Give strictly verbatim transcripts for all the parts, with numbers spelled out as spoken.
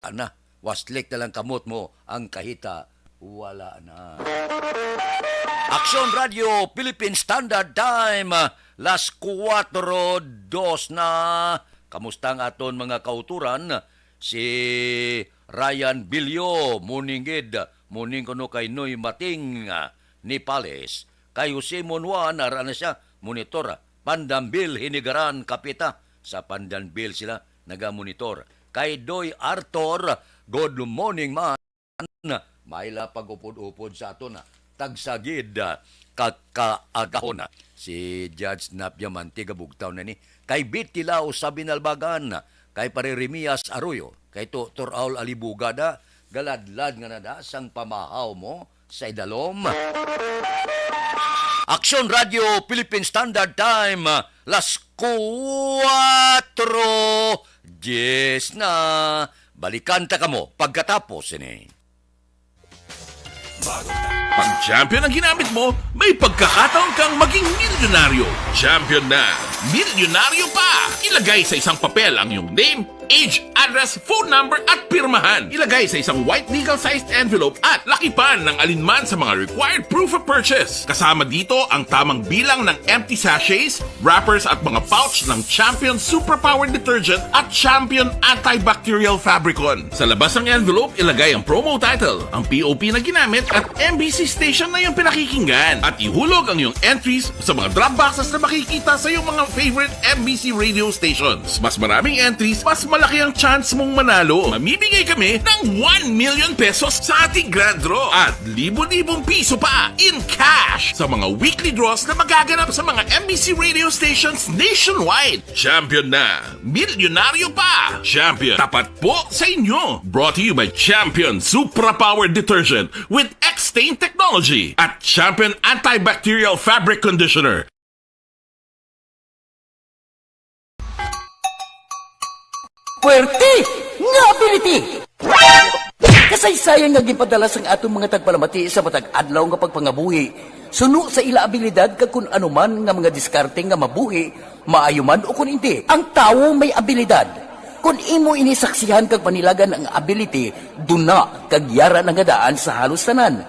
na. Waslik na lang kamot mo, ang kahita, wala na. Aksyon Radio, Philippine Standard Time, las kuwatro dos na. Kamusta ang aton mga kauturan? Si Ryan Bilyo, morning gid, morning kuno kay Noy Mating, ah, Nipales. Kay Jose Monwan, ara na siya, monitor. Pandanville, Hinigaran, Kapita. Sa Pandanville sila nagamonitor. Kay Doy Arthur, good morning man. May la pag-upod-upod sa aton, ah, tagsagid, ah, ka-, kaagahon, ah. Si Judge Nap Diamante gabugtaw na ni. Kay Betty Lao sa Binalbagan, kay Pare Remias Arroyo, kay Tutor Aul Alibugada, galadlad nga nada sang pamahaw mo sa idalom. Aksyon Radio Philippine Standard Time, las kuwatro dies na. Balikan ta kamo pagkatapos ini. Pag champion ang ginamit mo, may pagkakataon kang maging milyonaryo. Champion na milyonaryo pa! Ilagay sa isang papel ang iyong name, age, address, phone number, at pirmahan. Ilagay sa isang white legal-sized envelope at lakipan ng alinman sa mga required proof of purchase. Kasama dito ang tamang bilang ng empty sachets, wrappers, at mga pouch ng Champion Superpower Detergent at Champion Antibacterial Fabricon. Sa labas ng envelope, ilagay ang promo title, ang P O P na ginamit, at M B C station na iyong pinakikinggan. At ihulog ang iyong entries sa mga drop boxes na makikita sa iyong mga favorite M B C radio stations. Mas maraming entries, mas malaki ang chance mong manalo. Mamimigay kami ng one million pesos sa ating grand draw at libo-libong piso pa in cash sa mga weekly draws na magaganap sa mga M B C radio stations nationwide. Champion na! Milyonaryo pa! Champion, tapat po sa inyo! Brought to you by Champion Supra Power Detergent with X-Stain Technology at Champion Antibacterial Fabric Conditioner. Puwerte nga ability! Kasaysayan nga ginpadala sang aton mga tagpalamati sa matag adlaw nga pagpangabuhi, suno sa ila abilidad kag kun ano man nga mga diskarte nga mabuhi, maayo man o kun indi. Ang tawo may abilidad. Kun imo ini saksihan kag panilagan ang ability, duna kag yara na nga daan sa halos tanan.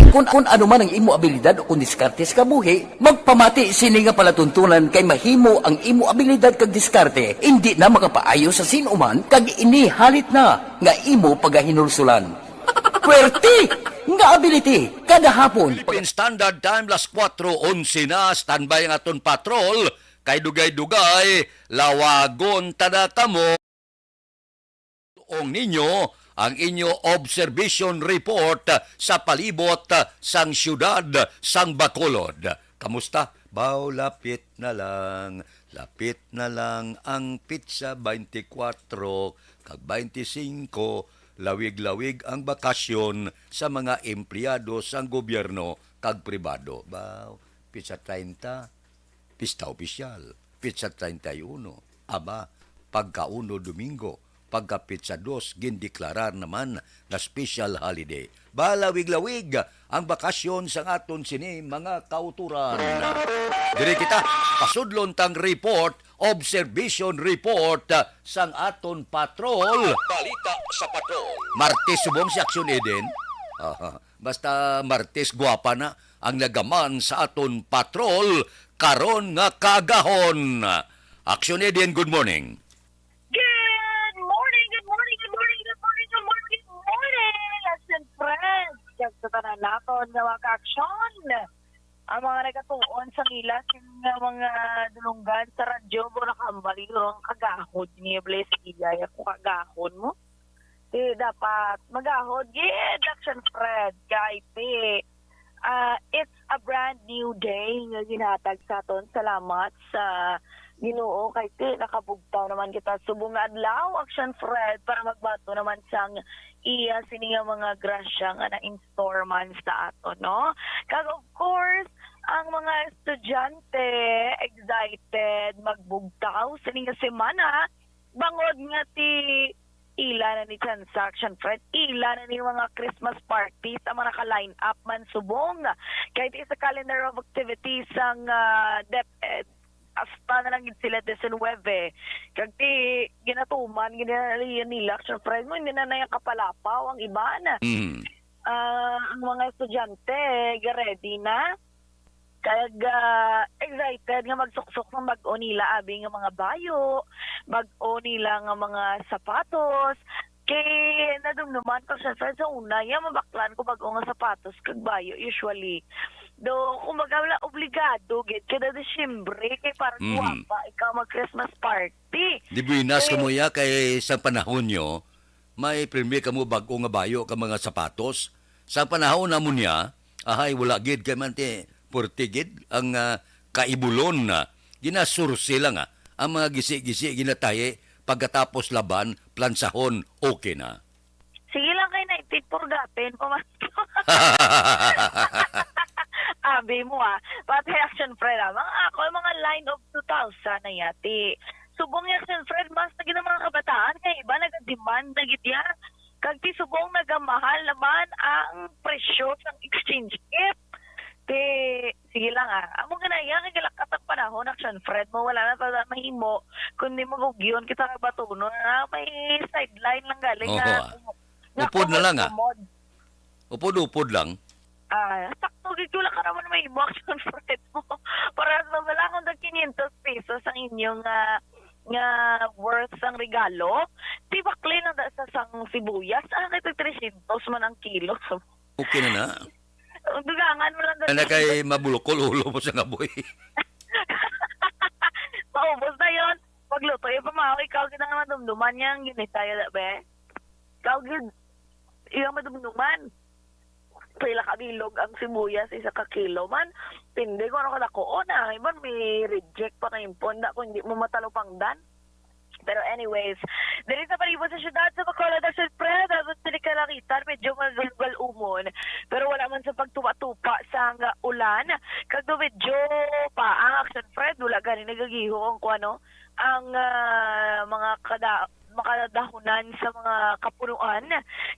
Kun, kun ano man ang imo abilidad o kun diskarte sa kabuhi, magpamati sini nga palatuntunan kay mahimo ang imo abilidad kag diskarte indi na makapaayo sa sin-o man kag ini halit na nga imo pagahinulsulan. Puwerte nga ability kada hapon. Philippine Standard Time, las kuwatro onse na, standby ang aton patrol kay dugay-dugay lawagon ta na kamo. Ong ninyo ang inyo observation report sa palibot sang siyudad sang Bacolod. Kamusta? Baw, lapit na lang, lapit na lang ang pitsa twenty-four kag twenty-five, lawig-lawig ang bakasyon sa mga empleyado sang gobyerno kag pribado. Baw, pitsa treinta, pista opisyal, pitsa treinta y uno, aba, pagka uno Domingo, pagka pitsa dos, gindeklarar naman nga special holiday. Balawig-lawig ang bakasyon sang aton sini mga kauturan. Diri kita, pasudlon tang report, observation report, sang aton patrol. Balita sa patrol. Martes subong si Action Eden. Aha. Basta Martes, gwapa na ang nagaman sa aton patrol karon nga kaagahon. Action Eden, good morning. Good morning, good morning, good morning, good morning, good morning, good morning, Action friends. Kag sa tanan naton nga mga ka-action, ang mga nagatuon sa ila sing nga mga dulunggan sa radyo, mo nakambali ron kagahod niya, bless iya, ya ko kagahon mo. Ti dapat magahod gid, Action Fred, kay ti, ah, it's a brand new day nga ginhatag sa aton. Salamat sa Ginoo, kay ti nakabugtaw naman kita subong nga adlaw, Action Fred, para magbato naman sang iya sini nga mga grasya nga na-in store man sa aton, no? Kag of course, ang mga estudyante excited magbugtaw sini nga semana, bangod nga ti ila na ni transaction, friend, ila na ni mga Christmas parties ang mga naka-line up man subong. Kay ti sa calendar of activities sang, ah, DepEd, hasta na lang gid sila diecinuebe. Kag ti ginatuman gid nila, nila, Action Fred, mo, hindi na na yung kapalapaw ang iban. Mm. Ah, ang mga estudyante, ga-ready na. Kag, ah, excited nga magsuksok ng bag-o nila, abi, nga mga bayo, bag-o nila nga mga sapatos. Kay nadumduman ko, syempre, sa una, ya, mabaklan ko bag-o nga sapatos kag bayo, usually. Do, kumbaga, wala, obligado gid kada Disyembre, kay parang Mhm. guwapa ikaw mag-Christmas party. Di buenas Eh, kamo ya, kay sa panahon nyo, may pirmi kamo bag-o nga bayo ka mga sapatos. Sa panahon namon niya, ahay, wala gid, kay man ti, purti gid ang, ah, kaibulon na. Ginasursi lang, ah, ang mga gisi-gisi ginatahi, pagkatapos laban, plansahon, okay na. Sige lang kay nineteen purgatin, pamasko. Abi mo, ah. Pati Action Fred, ah. Mga ako, mga line of two thousand na yati. Subong ni Action Fred, mas na gid ang mga kabataan, kay iba nag-demand na gid yan. Kag ti subong nagamahal naman ang presyo sang exchange gift. Ti, sige lang, ah. Amo nga na, yan, kay lakat ang panahon, Action Fred, mo wala na talaga mahimo, kundi magugyon kita kag batunon na may sideline lang galing Oo, nga, ah. nga Upod na lang, ah. kumod-kumod. Upod-upod lang. Ah, sakto gid, wala ka naman mahimo, Action Fred, mo. Para sa wala akong tag quinientos pesos ang inyong, ah, nga worth sang regalo. Ti bakli lang da sa sang sibuyas, ah, kay tag trescientos man ang kilo. Okay na na. Ang dugangan mo lang Ana dali. Kay mabulokol ulo mo sa ngaboy. Paubos na yon. Pagluto, yung pamahaw, ikaw, kita nga madumduman niya, ang ginitaya, be. Ikaw, gid, iyang madumduman. Pila ka bilog ang sibuyas, isa ka kilo man. Pindi kung ano kadako. O, na, iban may reject pa na yung ponda kung hindi mo matalupangdan. Pero anyways, diri sa palibot sa syudad sa Bacolod, Action Fred, dapat sila kalakitan, medyo magalgal-umon. Pero wala man sa pagtupa-tupa sang ulan. Kag do medyo pa ang Action Fred, wala gani nagagiho ang kuano, ang, ah, mga kada-, makadahunan sa mga kapunuan.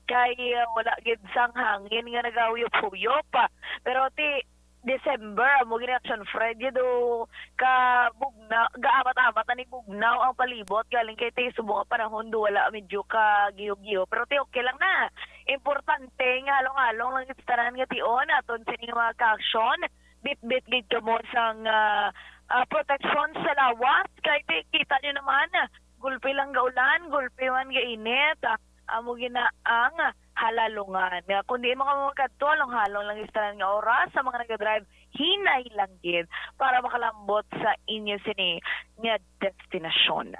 Kay, ah, wala gid sang hangin nga nagahuyop-huyop. Pero ti, December, amo gid ni Action Fred, yun do ka bugna-, gaamat-amat na ni bugnaw ang palibot, galing kay ti subong nga panahon do wala medyo ka giho-giho. Pero ti okay lang na. Importante nga halong-halong lang gid sa tanan nga tion, aton sini nga mga ka-action, bitbit gid kamo sang, ah, ah, proteksyon sa lawas, kay ti kita nyo naman, gulpi lang gaulan, gulpi man gainit, ah, amo gina ang halalungan. Nga, kung di mo kamo magkadto, halong-halong lang gid sa tanan nga oras, sa mga nagadrive, hinay lang gid para makalambot sa inyo sini nga destinasyon.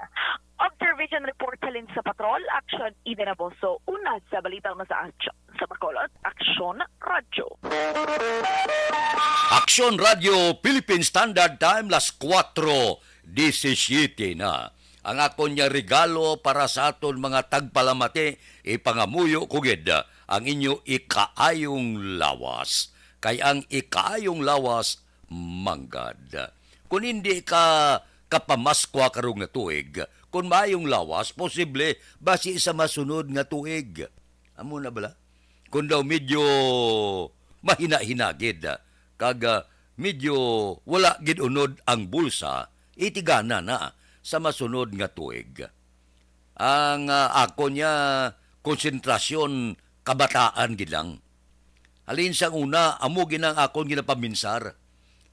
Observation report halin sa Patrol, Action Eden Aboso, una sa balita nga sa Action sa Bacolod, Action Radyo. Action Radyo, Philippine Standard Time, las kuwatro disisiyete na. Ang akon nga regalo para sa aton mga tagpalamati, ipangamuyo ko gid ang inyo ikaayong lawas. Kay ang ikaayong lawas, manggad. Kung hindi ka kapamaskwa karong nga tuig, kung maayong lawas, posible basi sa masunod nga tuig. Amo na bala? Kung daw medyo mahina-hinagid, kag, ah, medyo wala gid unod ang bulsa, itigana na sa masunod nga tuig. Ang, ah, akon nga konsentrasyon kabataan gid lang. Halin sang una, amo gid ang akon ginapaminsar.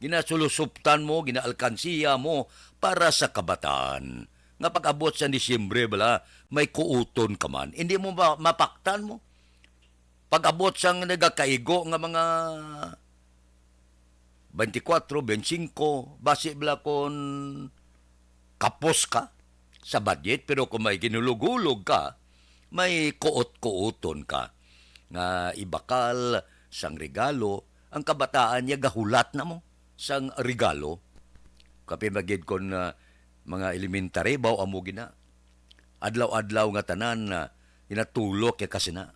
Ginasulusuptan mo, ginaalkansiya mo para sa kabataan. Nga pag-abot sa Disyembre bala, may kuuton ka man. Hindi mo ma-, mapaktan mo. Pag-abot sang nagakaigo nga mga twenty-four, twenty-five, basi bala kon kapos ka sa budget, pero kung may ginhulog-hulog ka, may kuot-kuoton ka nga ibakal sang regalo, ang kabataan niya gahulat na mo sang regalo. Kapi magid kon, ah, mga elementary, baw amo gina. Adlaw-adlaw nga tanan, ah, ginatulok ya kasina.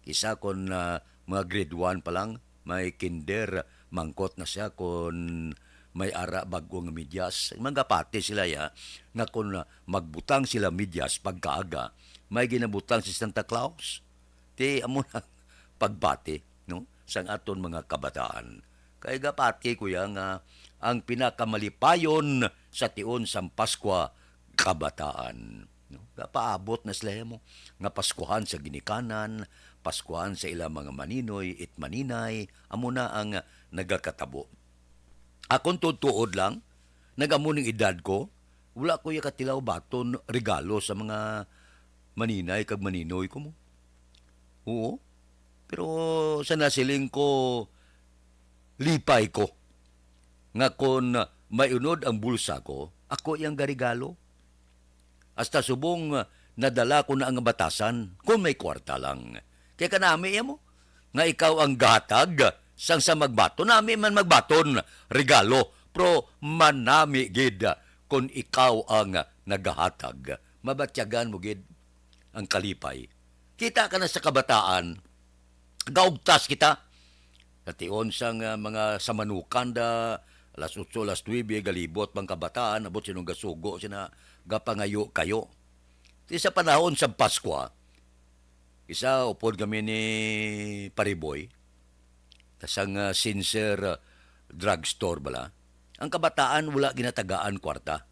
Isa kon, ah, mga grade one pa lang, may kinder, mangkot na siya kon may ara bag-o nga medyas. Magapati sila ya, nga kon, ah, magbutang sila medyas pagkaaga, may ginabutang si Santa Claus. Ti amo na pagpati, no, sang aton mga kabataan. Kay gapati ko ya nga ang pinakamalipayon sa tion sang Paskwa, kabataan. No? Gapaabot na sila mo nga Paskuhan sa ginikanan, Paskuhan sa ilang mga maninoy it maninay, amo na ang nagakatabo. Akon tuod-tuod lang, nag-amo ning edad ko, wala ko ya katilaw baton regalo sa mga maninay kag maninoy ko mo. Oo. Pero sa nasiling ko, lipay ko nga kon may unod ang bulsa ko, ako iyang garigalo. Hasta subong nadala ko na ang batasan, kon may kwarta lang. Kay kanami, iya mo, nga ikaw ang gahatag, sang sa magbaton, nami man magbaton, regalo, pero manami gid kon ikaw ang nagahatag. Mabatyagan mo gid ang kalipay. Kita ka na sa kabataan, gaugtas kita. Sa tion sang, ah, mga samanukan da, alas otso, alas nuebe, galibot pang kabataan, abot sinong gasugo, sina gapangayo kayo. Di sa panahon sa Paskwa, isa upod kami ni Pariboy, sang, ah, Sincere, ah, drugstore bala. Ang kabataan wala ginatagaan kwarta.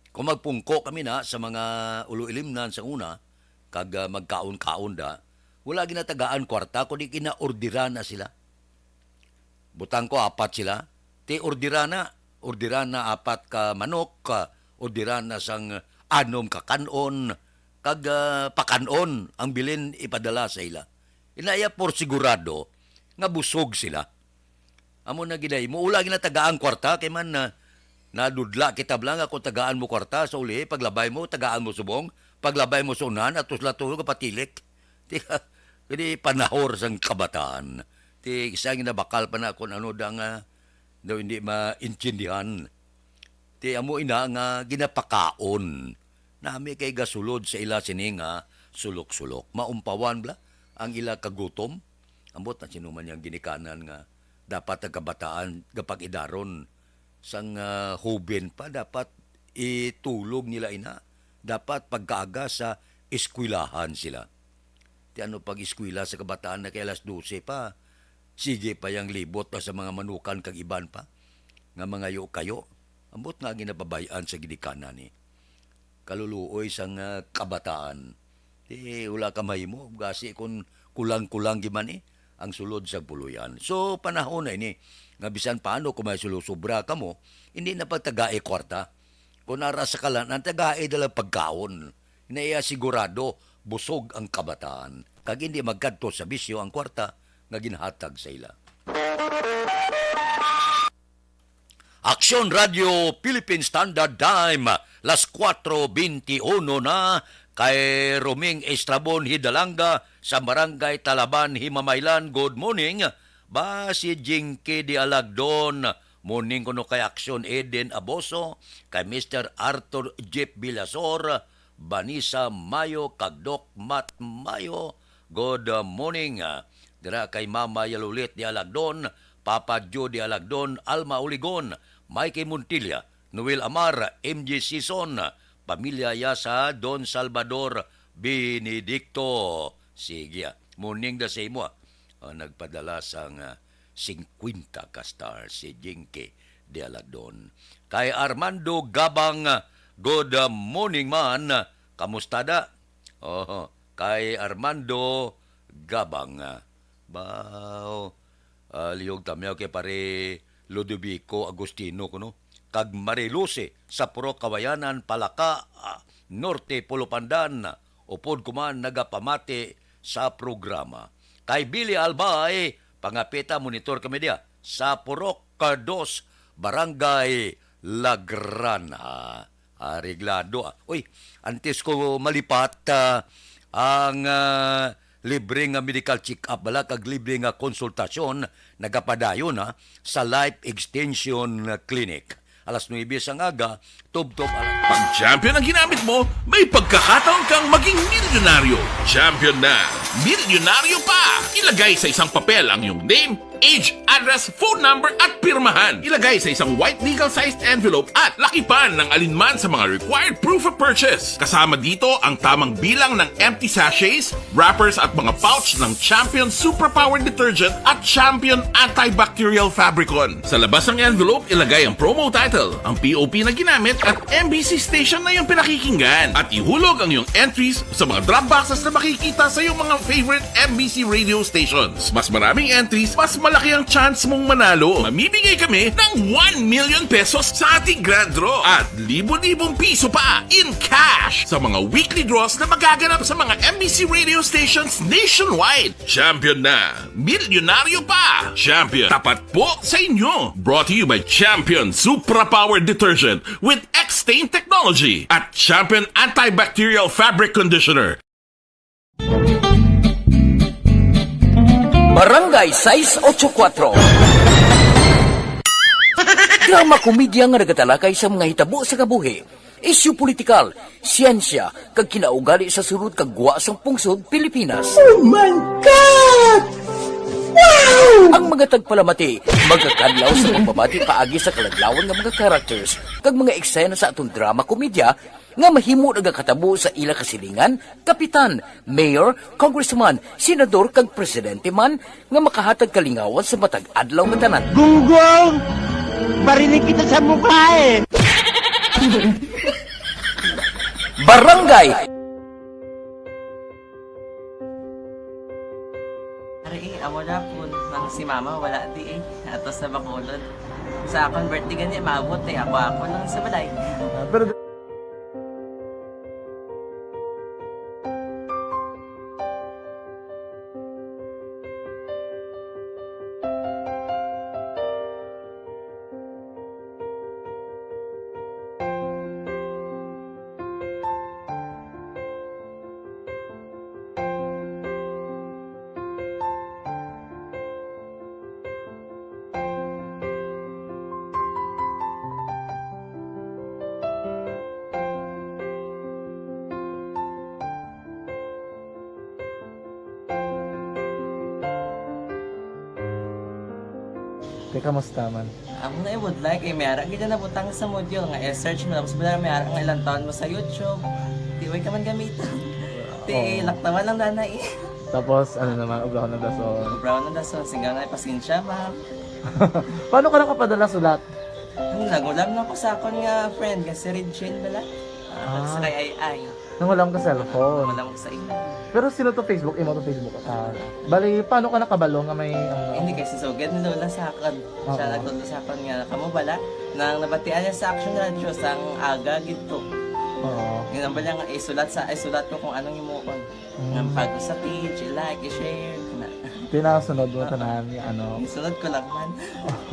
Kung magpungko kami na sa mga ulo-ilimnan sa una, kag, ah, magkaon-kaon da, wala ginatagaan kwarta, kundi ginaordiran na sila. Butang ko, apat sila. Ti ordiran na, ordiran na apat ka manok, ah, ordiran na sang anom ka kan-on, kag, ah, pakan-on ang bilin ipadala sa ila. Inaya por sigurado nga busog sila. Amo na gid ay, mo wala ginatagaan kwarta, kay man, ah, nadudla kita bala nga kung tagaan mo kwarta, sa uli, paglabay mo, tagaan mo subong, paglabay mo sa unahan, atos la tulo ka patilik. Di ka, di panahor sang kabataan. Ti, isa nga nabakal pa na kung ano da nga, daw hindi maintindihan. Ti, amo ina nga ginapakaon. Nami kay gasulod sa ila sini nga sulok-sulok. Maumpawan bala ang ila kagutom. Ambot na sino man yang ginikanan nga dapat ang kabataan gapag-idaron sang, ah, hoben pa, dapat itulog nila ina. Dapat pagkaaga sa eskwelahan sila. Ti ano pag-eskwela sa kabataan na kay alas dose pa? Sige pa yang libot pa sa mga manukan kag iban pa nga mangayo-kayo. Ambot nga ginapabay-an sa ginikanan ni kaluluoy sang, ah, kabataan. Ti wala ka mahimo, gasi kun kulang-kulang giman, eh, ang sulod sa puloy-an. So, panahon na ini nga bisan paano kung may sulusubra kamo, hindi na pagtagai kwarta. Kung ara sa kalan-an, tagai na lang pagkaon. Naiya sigurado, busog ang kabataan. Kag hindi magkadto sa bisyo ang kwarta nga ginhatag sa ila. Aksyon Radio Philippine Standard Time, las kuwatro benti uno na, kay Roming Estrabon Hidalanga sa Barangay Talaban, Himamaylan. Good morning. Ba si Jinky de Alagdon, morning kuno kay Aksyon Eden Aboso, kay Mister Arthur Jeep Villasor, Vanessa Mayo, kag Doc Matt Mayo. Good, uh, morning, uh, dira kay Mama Yalulit de Alagdon, Papa Joe de Alagdon, Alma Uligon, Mikey Montilla, Noel Amar, M J Sison, pamilya ya sa Don Salvador Benedicto. Sige, ah. Morning da sa imo, ah. Ah, nagpadala sang, ah, singkwenta ka star si Jinky de Alagdon. Kay Armando Gabang, ah, good, ah, morning man. Kamusta da? Oh, kay Armando Gabang, ah, baw, ah, lihog tamyaw kay pare Ludovico Agustino kuno, kag Mariluce sa Purok Kawayanan, Palaka, ah, Norte, Pulupandan, upod ko man nagapamati sa programa. Kay Billy Albay, pangapita, monitor kami diya sa Purok Dos, Barangay Lagrana. Areglado, ah. Uy, antes ko malipat, ah, ang, ah, libre nga medical check-up bala kag libre nga konsultasyon nagapadayon, ah, sa Life Extension Clinic. Alas nuebe sang aga, tubtob alas Pag champion ang ginamit mo, may pagkakataon kang maging milyonaryo. Champion na, milyonaryo pa! Ilagay sa isang papel ang iyong name, age, address, phone number, at pirmahan. Ilagay sa isang white legal-sized envelope at lakipan ng alinman sa mga required proof of purchase. Kasama dito ang tamang bilang ng empty sachets, wrappers, at mga pouch ng Champion Superpower Detergent at Champion Antibacterial Fabricon. Sa labas ng envelope, ilagay ang promo title, ang P O P na ginamit, at M B C station na iyong pinakikinggan. At ihulog ang iyong entries sa mga drop boxes na makikita sa iyong mga favorite M B C radio stations. Mas maraming entries, mas malaki ang chance mong manalo. Mamimigay kami ng one million pesos sa ating grand draw at libo-libong piso pa in cash sa mga weekly draws na magaganap sa mga M B C radio stations nationwide. Champion na! Milyonaryo pa! Champion, tapat po sa inyo! Brought to you by Champion Supra Power Detergent with X-Stain Technology at Champion Antibacterial Fabric Conditioner. Barangay sais ocho kuatro. Drama komedya nga nagatalakay sa mga hitabo sa kabuhi, isyu politikal, siyensya, kag kinaugali sa sulod kag gwa sang pungsod Pilipinas. Oh my God! Wow! Ang mga tagpalamati magakadlaw sa pagbabati paagi sa kaladlawan nga mga characters kag mga eksena sa aton drama komedya nga mahimo nagakatabo sa ila kasilingan, kapitan, mayor, congressman, senador kag presidente man nga makahatag kalingawan sa matag adlaw nga tanan. Gunggong! Barinig kita sa mukha eh! Barangay Ari eh, amo na po nang si mama wala di eh. Ato sa Bacolod. Sa akon birthday gani, maabot eh. Ako-ako lang sa balay. Ah, pero Te, kamusta man? Amo na, I would like, eh, may ara gid na nabutang sa module nga i-search mo, tapos bala may ara nga ilang taon mo sa YouTube. Di way ka man gamiton. Ti, Oo. laktawan lang dana eh. Tapos, ano naman, obra ko ng dason. Brown ang dason, singgaw na, pasensya, ma'am. Paano ka nakapadala sulat? Ano, nagulam lang ko sa akon nga friend, nga si Regine bala. Ah, Ah. sa kay Ay Ay. Nangulam ka cellphone. Wala mo sa imo. Pero sino to Facebook? Imo to Facebook? Ah, bali, paano ka nakabalo nga may ano? Hindi kay si Sugad ni Lola sa akon. Siya Oo. nagtudlo sa akon nga kamo bala nang nabatian niya sa Action Radio sang aga gid to. Oo. Ginambal niya nga isulat sa isulat ko kung anong himuon. Mm. Nga pag sa page, i-like, i-share, na. Tinasunod mo tanan nga ano. Isunod ko lang man.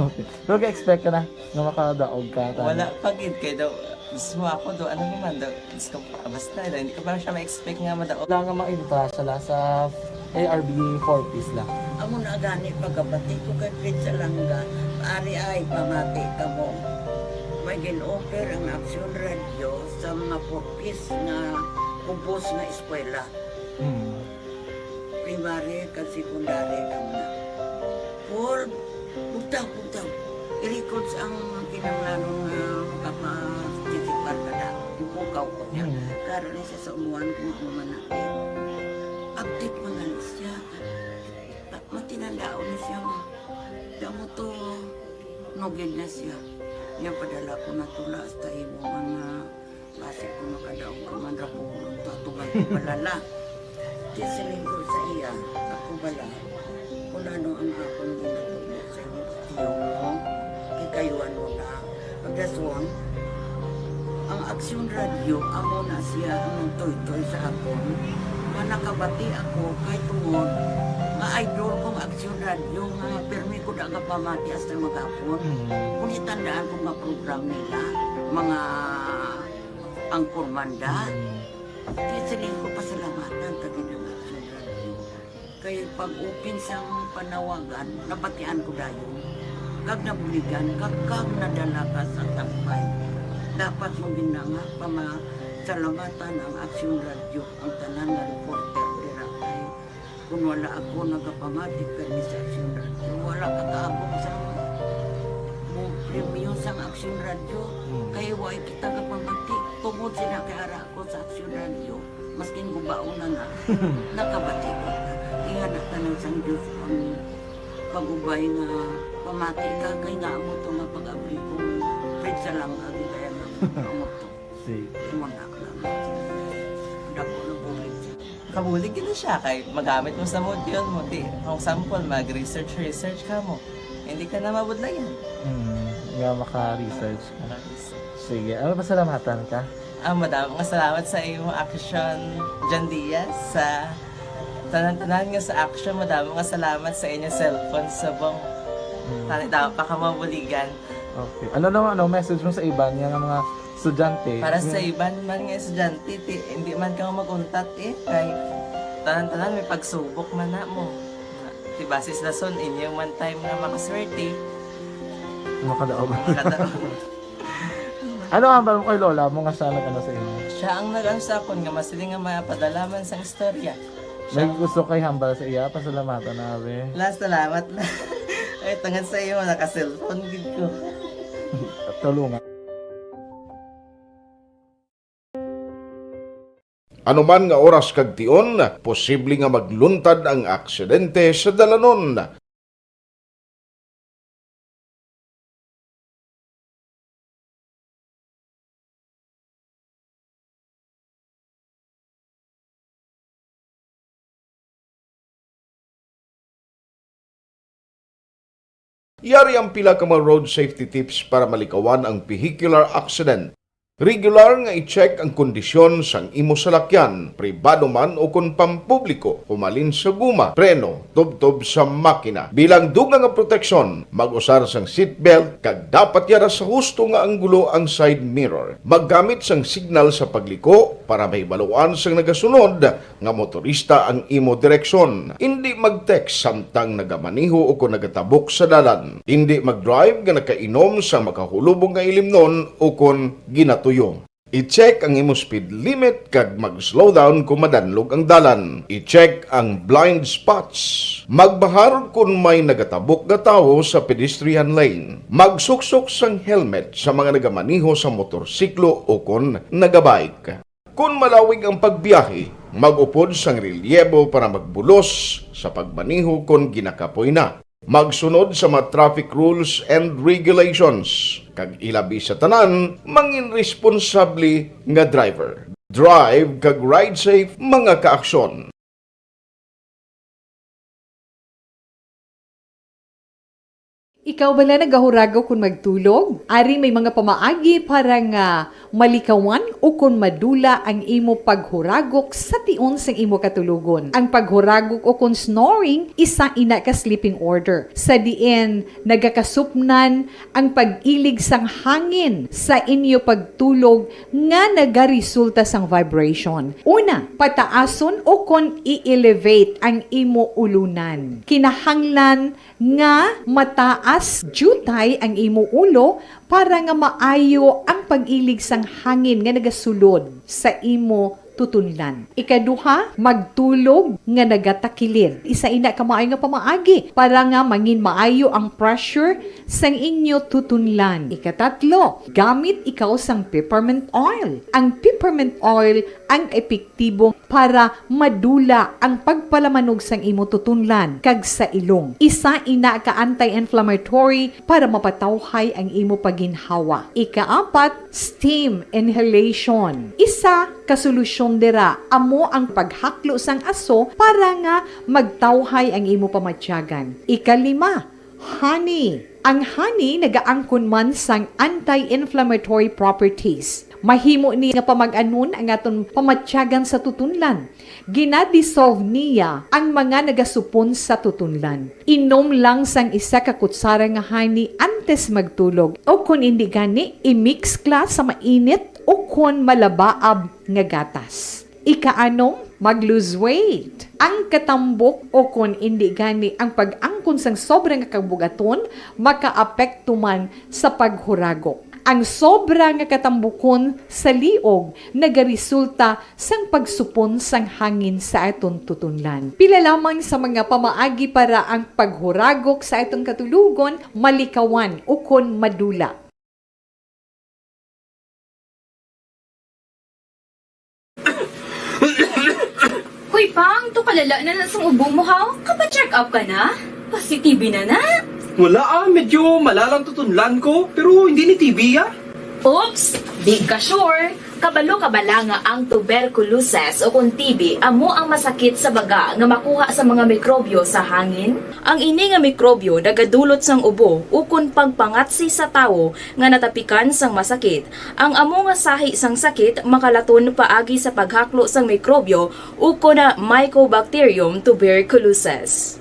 Okay. Pero ga-expect ka na nga makadaog ka tanan? Wala pa gid kay daw mismo ako do ano naman do Diyos ko, basta, hindi ko pa siya ma-expect nga madaot. Kailangan ma-invest sila sa A R B four Ps lang. Amo na gani pagabati ko kay Fritz Alanga, ari ay pamati kamo. May gin-offer ang Aksyon Radyo sa mga four Ps nga ubos nga eskwela. Mm. Primary kag secondary lang na. Four, bugtaw, bugtaw. I-records ang kinahanglanon nga makaparticipar ka na. Ipukaw ko niya. Mm. Karon ni sa umuan kung ano man na. Update man gani siya. Matinandaon ni siya nga. Kamo to, nugid na siya. Niya padala ko na tula hasta imo nga basi ko makadaog ka man ra ko, tatugan ko palala. Di siling ko sa iya, ako bala, kung ano ang akong ginatubo sa imo, tiyo mo, kay kayuan mo na. Pagdason, ang Aksyon Radyo, amo na siya ang nagtoytoy sa akon, nga nakabati ako kay tungod nga idol kong Aksyon Radyo, nga pirmi ko da nga pamati hasta maghapon. Mm. Kung itandaan ko nga program nila, mga angkormanda. Mm. Kaya siling ko pasalamatan ka gid ang Aksyon Radyo. Kay pag-open sang panawagan, nabatian ko dayon. Kag nabuligan ka, kag nadala ka sa tampay. Dapat mo gid na nga pamasalamatan ang Aksyon Radyo, ang tanan nga reporter dira kay Kung wala ako nagapamati kani sa Aksyon Radyo, wala ka kaabot sa mo premyo sang Aksyon Radyo. Hmm. Kay wa kita kapamati. Tungod sila kay ara ako sa Aksyon Radyo, maskin gubaon na na, nakabati ko. Ingana ka nang sang Diyos ang pag-ubay nga pamati ka, kay nga amo to nga pag-abri ko, pizza lang ang kaya nga amo to. Sige. Imo na lang. Dako ng bulig siya. Kabulig gid siya kay magamit mo sa module mo. Di, for example, mag-research, research ka mo. Hindi ka na mabudlayan. Hmm, nga maka-research ka. Maka-research. Sige, ano, pasalamatan ka? Ah, madamo nga salamat sa imo, Action John Diaz, sa tanan-tanan nga sa Action. Madamo nga salamat sa inyo cellphone subong. Hmm. Tani, dapat pa ka mabuligan. Okay. Ano naman, ano, message mo sa iban nga mga estudyante? Para sa Yung iban man nga estudyante, ti, hindi man ka mag-untat eh. Kay tanan-tanan may pagsubok man na mo. Ti basis lason, inyo man time nga makaswerte. Makadaog. Makadaog. Ano ang hambal mo kay lola mo nga siya nag-ano sa imo? Siya ang nag-ano sa akon nga masiling nga mapadala man sang istorya. May gusto kay hambal sa iya, pasalamatan na, abi. La, salamat la. Ay, tungod sa imo, naka-cellphone gid ko. Tulungan. Anuman nga oras kag tion, posible nga magluntad ang aksidente sa dalanon. Yari ang pila ka mga road safety tips para malikawan ang vehicular accident. Regular nga i-check ang kondisyon sang imo salakyan, pribado man o kon pampubliko, humalin sa guma, preno, tubtob sa makina. Bilang dugang nga proteksyon, mag-usar sang seatbelt kag dapat yara sa husto nga anggulo ang side mirror. Maggamit sang signal sa pagliko para mahibaluan sang nagasunod nga motorista ang imo direksyon. Indi mag-text samtang nagamaneho o kon nagatabok sa dalan. Indi mag-drive nga nakainom sa makahulubong nga ilimnon o kon ginatuyo. I-check ang imo speed limit kag mag-slow down kon madanlog ang dalan. I-check ang blind spots. Magbahar kon may nagatabok nga tawo sa pedestrian lane. Magsuksok sang helmet sa mga nagamaneho sa motorsiklo o kon nagabike. Kon malawig ang pagbiyahe, mag-upod sang relyebo para magbulos sa pagmaneho kon ginakapoy na. Magsunod sa mga traffic rules and regulations, kag ilabi sa tanan, mangin responsable nga driver. Drive kag ride safe, mga kaaksyon. Ikaw bala nagahuragok kon magtulog? Ari may mga pamaagi para nga malikawan o kon madula ang imo paghuragok sa tion sang imo katulogon. Ang paghuragok o kon snoring, isa ina ka sleeping order, sa diin nagakasupnan ang pag-ilig sang hangin sa inyo pagtulog nga nagaresulta sang vibration. Una, pataason o kon i-elevate ang imo ulunan. Kinahanglan nga mataas diutay ang imo ulo para nga maayo ang pag-ilig sang hangin nga nagasulod sa imo tutunlan. Ikaduha, magtulog nga nagatakilid. Isa ina ka maayo nga pamaagi para nga mangin maayo ang pressure sang inyo tutunlan. Ikatatlo, gamit ikaw sang peppermint oil. Ang peppermint oil ang epektibo para madula ang pagpalamanog sang imo tutunlan kag sa ilong. Isa ina ka anti-inflammatory para mapatawhay ang imo paginhawa. Ikaapat, steam inhalation. Isa ka solusyon dira amo ang paghaklo sang aso para nga magtawhay ang imo pamatyagan. Ikalima, honey. Ang honey nagaangkon man sang anti-inflammatory properties. Mahimo ni nga pamag-anon ang aton pamatyagan sa tutunlan. Gina-dissolve niya ang mga nagasupon sa tutunlan. Inom lang sang isa ka kutsara nga honey antes magtulog, o kon indi gani, i-mix ka sa mainit o kon malabaab nga gatas. Ikaanom, mag-lose weight. Ang katambok o kon indi gani ang pag-angkon sang sobra nga kabug-aton makaapekto man sa paghuragok. Ang sobra nga katambukon sa liog nagaresulta sang pagsupon sang hangin sa aton tutunlan. Pila lamang sa mga pamaagi para ang paghuragok sa aton katulogon malikawan ukon madula. Hoy, Pang, to kalala na na sang ubo mo, ha? Kapa-check up ka na? Pasi-T B na na? Wala, ah, medyo malalang tutunlan ko, pero hindi ni T B, ah. Oops! Di ka sure? Kabalo ka bala nga ang tuberculosis o kon T B amo ang masakit sa baga nga makuha sa mga mikrobyo sa hangin? Ang ini nga mikrobyo nagadulot sang ubo ukon pagpangatsi sa tawo nga natapikan sang masakit. Ang amo nga sahi sang sakit makalaton paagi sa paghaklo sang mikrobyo ukon na Mycobacterium tuberculosis.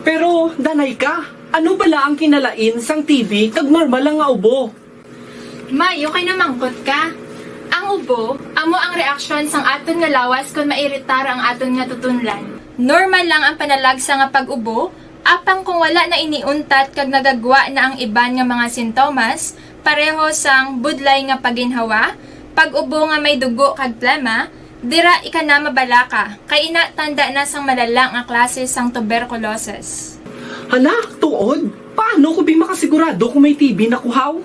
Pero, danay ka, ano bala ang kinalain sang T B kag normal lang nga ubo? May, okay na mangkot ka. Ang ubo, amo ang reaksyon sang aton nga lawas kon mairitar ang aton nga tutunlan. Normal lang ang panalagsa nga pag-ubo, apang kung wala na ini untat kag nagagwa na ang iban nga mga sintomas, pareho sang budlay nga paginhawa, pag-ubo nga may dugo kag plema, dira ika na mabalaka, kay ina tanda na sang malala nga klase sang tuberculosis. Hala, tuod? Paano ko bi makasigurado kung may T B na ko, haw?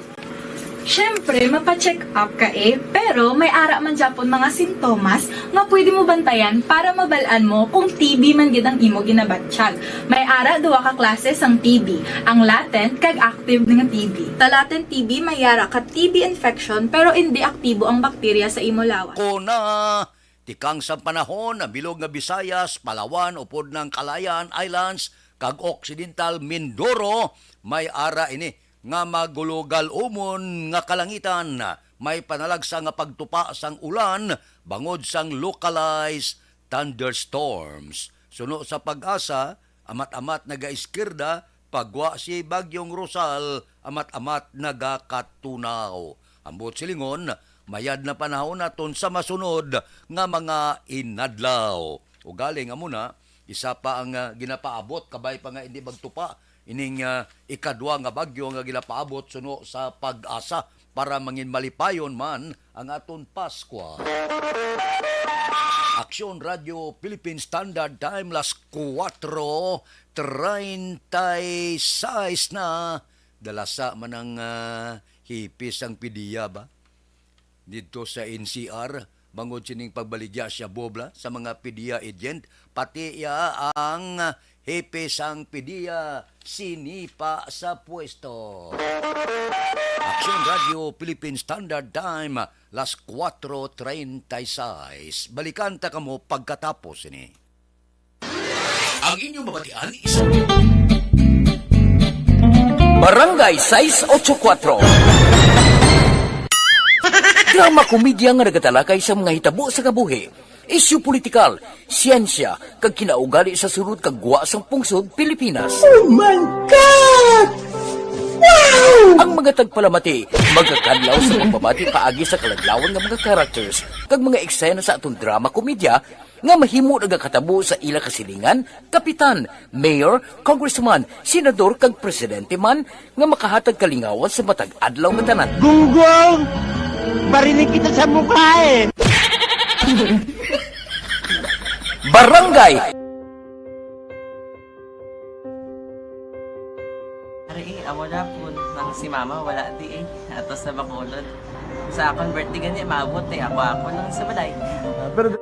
Siyempre, mapa-check up ka, eh. Pero may ara man gyapon mga sintomas nga pwede mo bantayan para mabal-an mo kung T B man gid ang imo ginabatyag. May ara duha ka klase sang T B, ang latent kag active nga T B. Sa latent T B, may ara ka T B infection pero indi aktibo ang bakterya sa imo lawas. Kona, tikang sa panahon, ang bilog nga Visayas, Palawan, upod ng Kalayaan Islands, kag Occidental Mindoro, may ara ini nga magulog-umon nga kalangitan, may panalagsa nga pagtupa sang ulan bangod sang localized thunderstorms. Suno sa PAGASA, amat-amat nagaiskirda, pagwa si Bagyong Rosal, amat-amat nagakatunaw. Ambot silingon, mayad na panahon naton sa masunod nga mga inadlaw. Ugaling amo na, isa pa ang, ah, ginapaabot, kabay pa nga hindi magtupa ining, ah, ikadwa nga bagyo nga ginapaabot suno sa PAGASA para mangin malipayon man ang aton Paskwa. Aksyon Radio Philippine Standard Time, las kuwatro treinta y seis na. Dalasa man ang, ah, hipis ang P D E A ba? Didto sa N C R, bangod sining pagbaligya siya bobla sa mga P D E A agent, pati iya ang hepe sang P D E A sinipa sa pwesto. Aksyon Radio Philippine Standard Time, las kuwatro treinta y seis. Balikan ta kamo pagkatapos sini. Ang inyong mabatian is Barangay sais ocho kuwatro. Drama komedya nga nagatalakay sa mga hitabo sa kabuhi, isyu politikal, siyensya, kag kinaugali sa sulod kag gwa sang pungsod Pilipinas. Oh my God! Wow! Ang mga tagpalamati magakadlaw sa pagpamati paagi sa kaladlawan nga mga characters kag mga eksena sa aton drama komedya nga mahimo nagakatabo sa ila kasilingan, kapitan, mayor, congressman, senador, kag presidente man nga makahatag kalingawan sa matag adlaw nga tanan. Gunggong! Barinig kita sa mukha eh! Barangay! Ari, eh, amo na po nang si mama wala di eh. Ato sa Bacolod. Sa akon birthday gani, maabot eh. Ako, ako lang sa balay. Ah, pero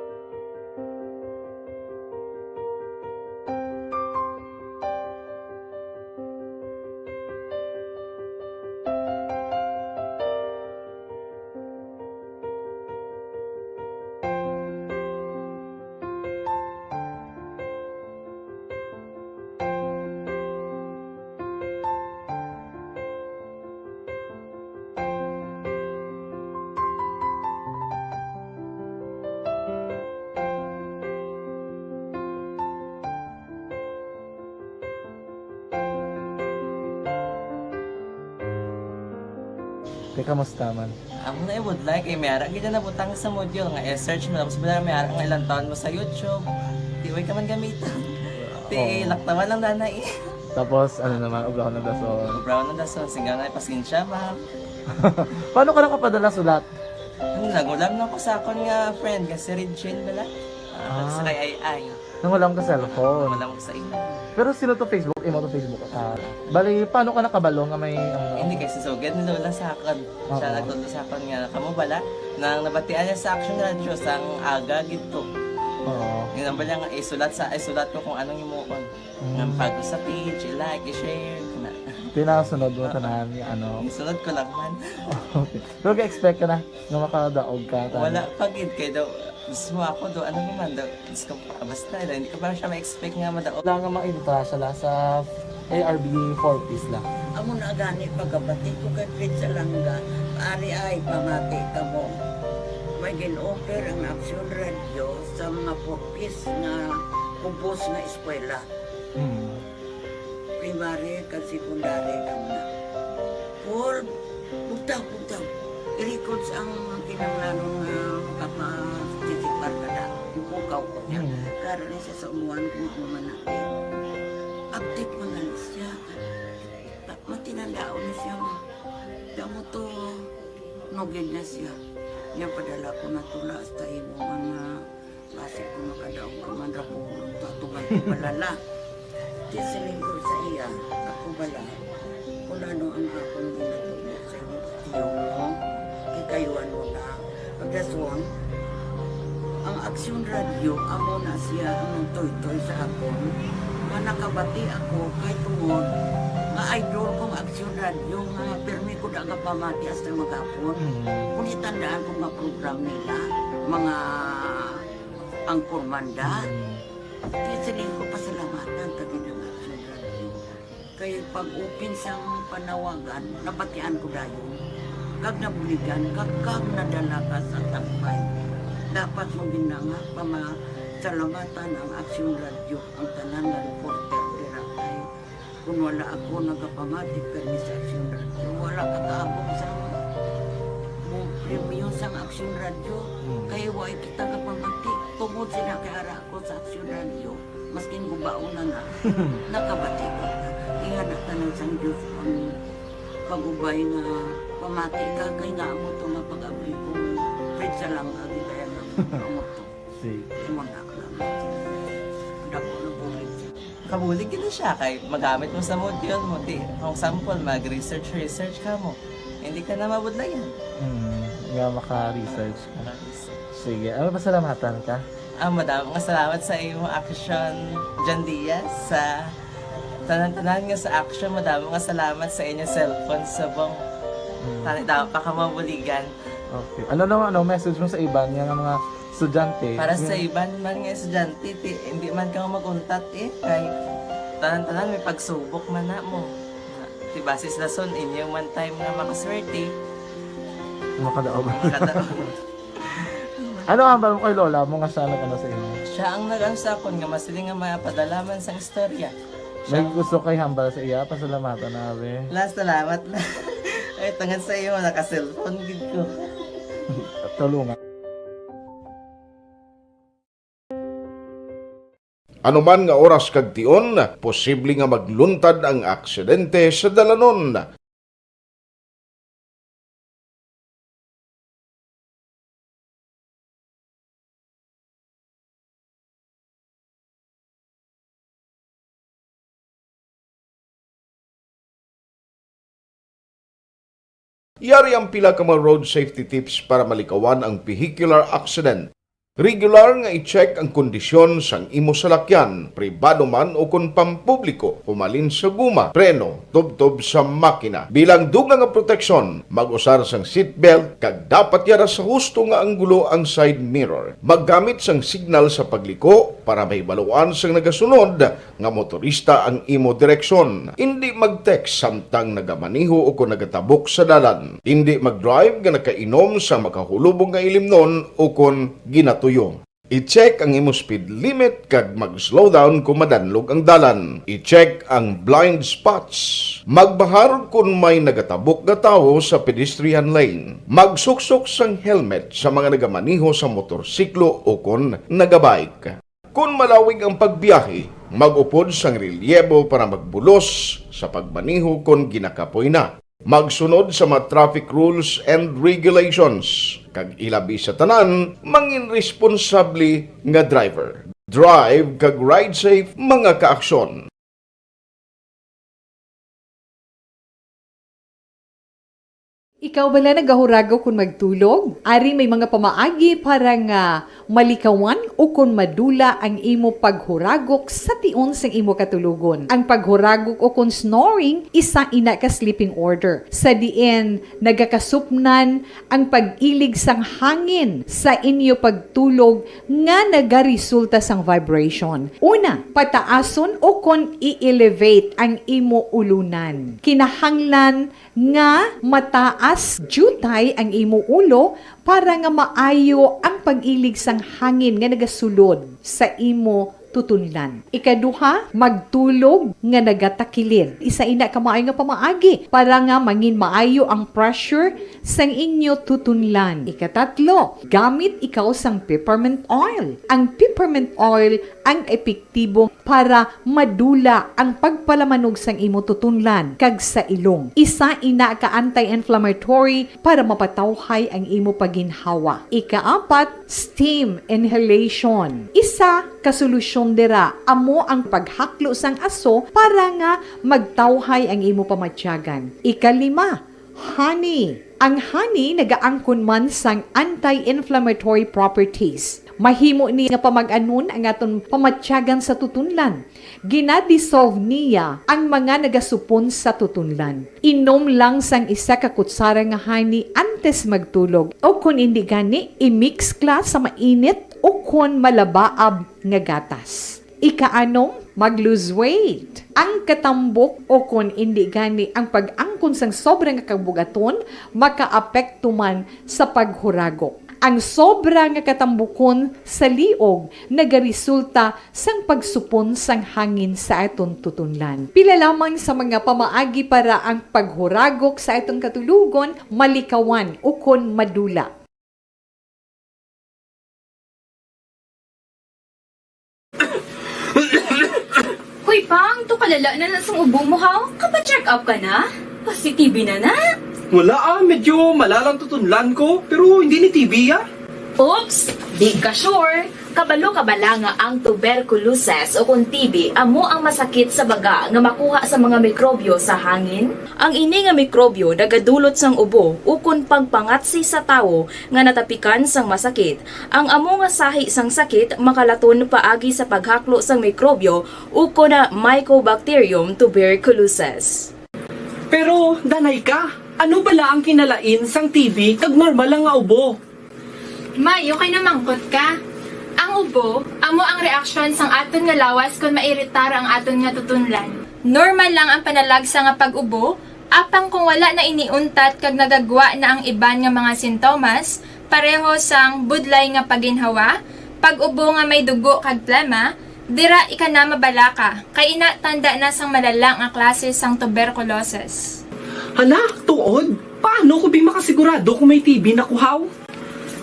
Te, kamusta man? Amo na i-would like, eh, may ara gid na nabutang sa module nga i-search mo, tapos wala may ara nga ilang taon mo sa YouTube. Di, way ka man gamiton. Ti, oo. Laktawan lang, nanay. Tapos, ano naman, obrahon ng dason. Obrahon ng dason, singga na, pasensya, ma'am. Paano ka nakapadala sulat? Ano, nangulam na ko sa akon nga friend, nga si Regine bala. Ah, ah, sa kay Ay Ay. Nangulam ka cellphone? Nangulam ko sa imo. Pero sino to Facebook? Imo to Facebook? Ah, bali, paano ka nakabalo nga may, ano? Hindi, kay si Sugad ni Lola sa akon. Siya, oo, nagtudlo sa akon nga, kamo bala, nang nabatian niya sa Action Radio, sang aga gid to. Oo. Yun ang bala nga, isulat sa, isulat ko kung anong himuon. Mm. Nga pag sa page, i-like, i-share, na. Tinasunod mo tanan, ano? Isunod ko lang man. Okay. Pero ga-expect ka na nga makadaog ka, tanan? Wala pa gid, kay daw, mismo ako do, ano naman daw, Diyos ko, basta, hindi ko pa siya ma-expect nga madaog. Wala nga maintra siya la sa A R B four Ps la. Amo na gani pagkabati ko kay Fred Salanga, ari ay pamati kamo. May gin-offer ang Action Radio sa mga four Ps nga kubos nga eskwela. Mm. Primary kag secondary kamo na. Paul, bugtaw, bugtaw. I-records ang kinahanglanon nga makapasisipar ka na. Bukaw ko niya. Mm. Karon ni siya sa umuan kung ano man na. Update man na siya. Matinandaon ni siya. Damo to, nugid na siya. Niya padala ko na tula hasta imo man nga basi ko makadaog ka man ra ko, tutugan ko palala. Di siling ko sa iya, ako bala, kung ano ang akong ginatudlo sa imo, tiyo mo, kikayuan mo na. Pagdason, ang Aksyon Radio, amo na siya ang nagtuytoy sa akon, nga nakabati ako kay tungod nga idol kong Aksyon Radio, nga pirmi ko da nga pamati hasta maghapon. Mm. Kung itandaan ko nga program nila, mga Angkor Manda. Mm. Kaya siling ko, pasalamatan ta gid ang Action Radio. Kay pag-open sang panawagan, nabatian ko dayon. Kag nabuligan, kag, kag nadala ka sa tambay. Dapat mo gid na nga pamasalamatan ang Action Radio, ang tanan nga reporter dira kay Kung wala ako nagapamati kani sa Aksyon Radio, wala ka kaabot sa mo premyo sang Aksyon Radio. Hmm. Kay wala kita kapamati. Tungod sila kay ara ako sa Aksyon Radio, maskin gubaon na na, nakabati ko. Ingana tanan sang Diyos ang pag-ubay nga pamati ka kay nga amo to nga pag-abli ko. Fred Salanga, di kaya nga amo to. Sige. Imo na lang. Dako na bulig siya. Kabulig gid na siya kay magamit mo sa module mo. Di, kung sample, mag-research, research ka mo. Hindi ka na mabudlayan. Hmm, nga maka-research ka. Maka-research. Sige, ano, pasalamatan ka? Ah, madamo nga salamat sa imo Action, John Diaz, sa tanan-tanan nga sa Action. Madamo nga salamat sa inyo cellphone subong. Hmm. Tani daw pa ka mabuligan. Okay. Ano naman, ano, message mo sa iban nga, nga mga estudyante? Para sa iban man nga estudyante, ti, hindi man ka mag-untat eh. Kay tanan-tanan may pagsubok man na mo. Ti, base sa son, inyo man time nga makaswerte. Makadaog. Makadaog. Ano ang hambal mo kay lola mo nga siya nag-ano sa imo? Siya ang nag-ano sa akon nga masiling nga mapadala man sang istorya. May gusto kay hambal sa iya, pasalamatan na, abi. La, salamat na. Ay, tungod sa iyo, naka-cellphone gid ko. Tulungan. Ano man nga oras kag tion, posible nga magluntad ang aksidente sa dalanon. Yari ang pila ka mga road safety tips para malikawan ang vehicular accident. Regular nga i-check ang kondisyon sang imo salakyan, pribado man o kon pampubliko, humalin sa guma, preno, tubtob sa makina. Bilang dugang nga proteksyon, mag-usar sang seatbelt kag dapat yara sa husto nga anggulo ang side mirror. Maggamit sang signal sa pagliko para mahibaluan sang nagasunod nga motorista ang imo direksyon. Indi mag-text samtang nagamaneho o kon nagatabok sa dalan. Indi mag-drive nga nakainom sa makahulubog nga ilimnon o kon ginatuyo. I-check ang imo speed limit kag mag-slow down kon madanlog ang dalan. I-check ang blind spots. Magbahar kon may nagatabok nga tawo sa pedestrian lane. Magsuksok sang helmet sa mga nagamaneho sa motorsiklo o kon nagabike. Kon malawig ang pagbiyahe, mag-upod sang relyebo para magbulos sa pagmaneho kon ginakapoy na. Magsunod sa mga traffic rules and regulations, kag ilabi sa tanan, mangin responsable nga driver. Drive kag ride safe, mga kaaksyon. Ikaw bala nagahuragok kon magtulog? Ari may mga pamaagi para nga malikawan o kon madula ang imo paghuragok sa tion sang imo katulogon. Ang paghuragok o kon snoring, isa ina ka sleeping order, sa diin nagakasupnan ang pag-ilig sang hangin sa inyo pagtulog nga nagaresulta sang vibration. Una, pataason o kon i-elevate ang imo ulunan. Kinahanglan nga mataas diutay ang imo ulo para nga maayo ang pag-ilig sang hangin nga nagasulod sa imo tutunlan. Ikaduha, magtulog nga nagatakilid. Isa ina ka maayo nga pamaagi para nga mangin maayo ang pressure sang inyo tutunlan. Ikatatlo, gamit ikaw sang peppermint oil. Ang peppermint oil ang epektibo para madula ang pagpalamanog sang imo tutunlan kag sa ilong. Isa ina ka anti-inflammatory para mapatawhay ang imo paginhawa. Ikaapat, steam inhalation. Isa ka solusyon dira amo ang paghaklo sang aso para nga magtawhay ang imo pamatyagan. Ikalima, honey. Ang honey nagaangkon man sang anti-inflammatory properties. Mahimo ni nga pamag-anon ang aton pamatyagan sa tutunlan. Ginadissolve niya ang mga nagasupon sa tutunlan. Inom lang sang isa ka kutsara nga honey antes magtulog, o kon indi gani, i-mix kla sa mainit o kon malabaab nga gatas. Ikaanom, mag-lose weight. Ang katambok o kon indi gani ang pag-angkon sang sobra nga kabugaton makaapekto man sa paghuragok. Ang sobra nga katambukon sa liog nagaresulta sang pagsupon sang hangin sa aton tutunlan. Pila lamang sa mga pamaagi para ang paghuragok sa aton katulogon malikawan ukon madula. Hoy, Pang, to kalala na na sang ubo mo, ha? Kapa-check up ka na? Positive na na? Wala, ah, medyo malalang tutunlan ko, pero hindi ni T B, ah. Oops! Di ka sure. Kabalo ka bala nga ang tuberculosis o kon T B amo ang masakit sa baga nga makuha sa mga mikrobyo sa hangin? Ang ini nga mikrobyo nagadulot sang ubo ukon pagpangatsi sa tawo nga natapikan sang masakit. Ang amo nga sahi sang sakit makalaton paagi sa paghaklo sang mikrobyo ukon na Mycobacterium tuberculosis. Pero, danay ka, ano bala ang kinalain sang T B kag normal lang nga ubo? May, okay na mangkot ka. Ang ubo, amo ang reaksyon sang aton nga lawas kon mairitar ang aton nga tutunlan. Normal lang ang panalagsa nga pag-ubo, apang kung wala na ini untat kag nagagwa na ang iban nga mga sintomas, pareho sang budlay nga paginhawa, pag-ubo nga may dugo kag plema, dira ika na mabalaka, kay ina tanda na sang malala nga klase sang tuberculosis. Hala, tuod? Paano ko bi makasigurado kung may T B na ko haw?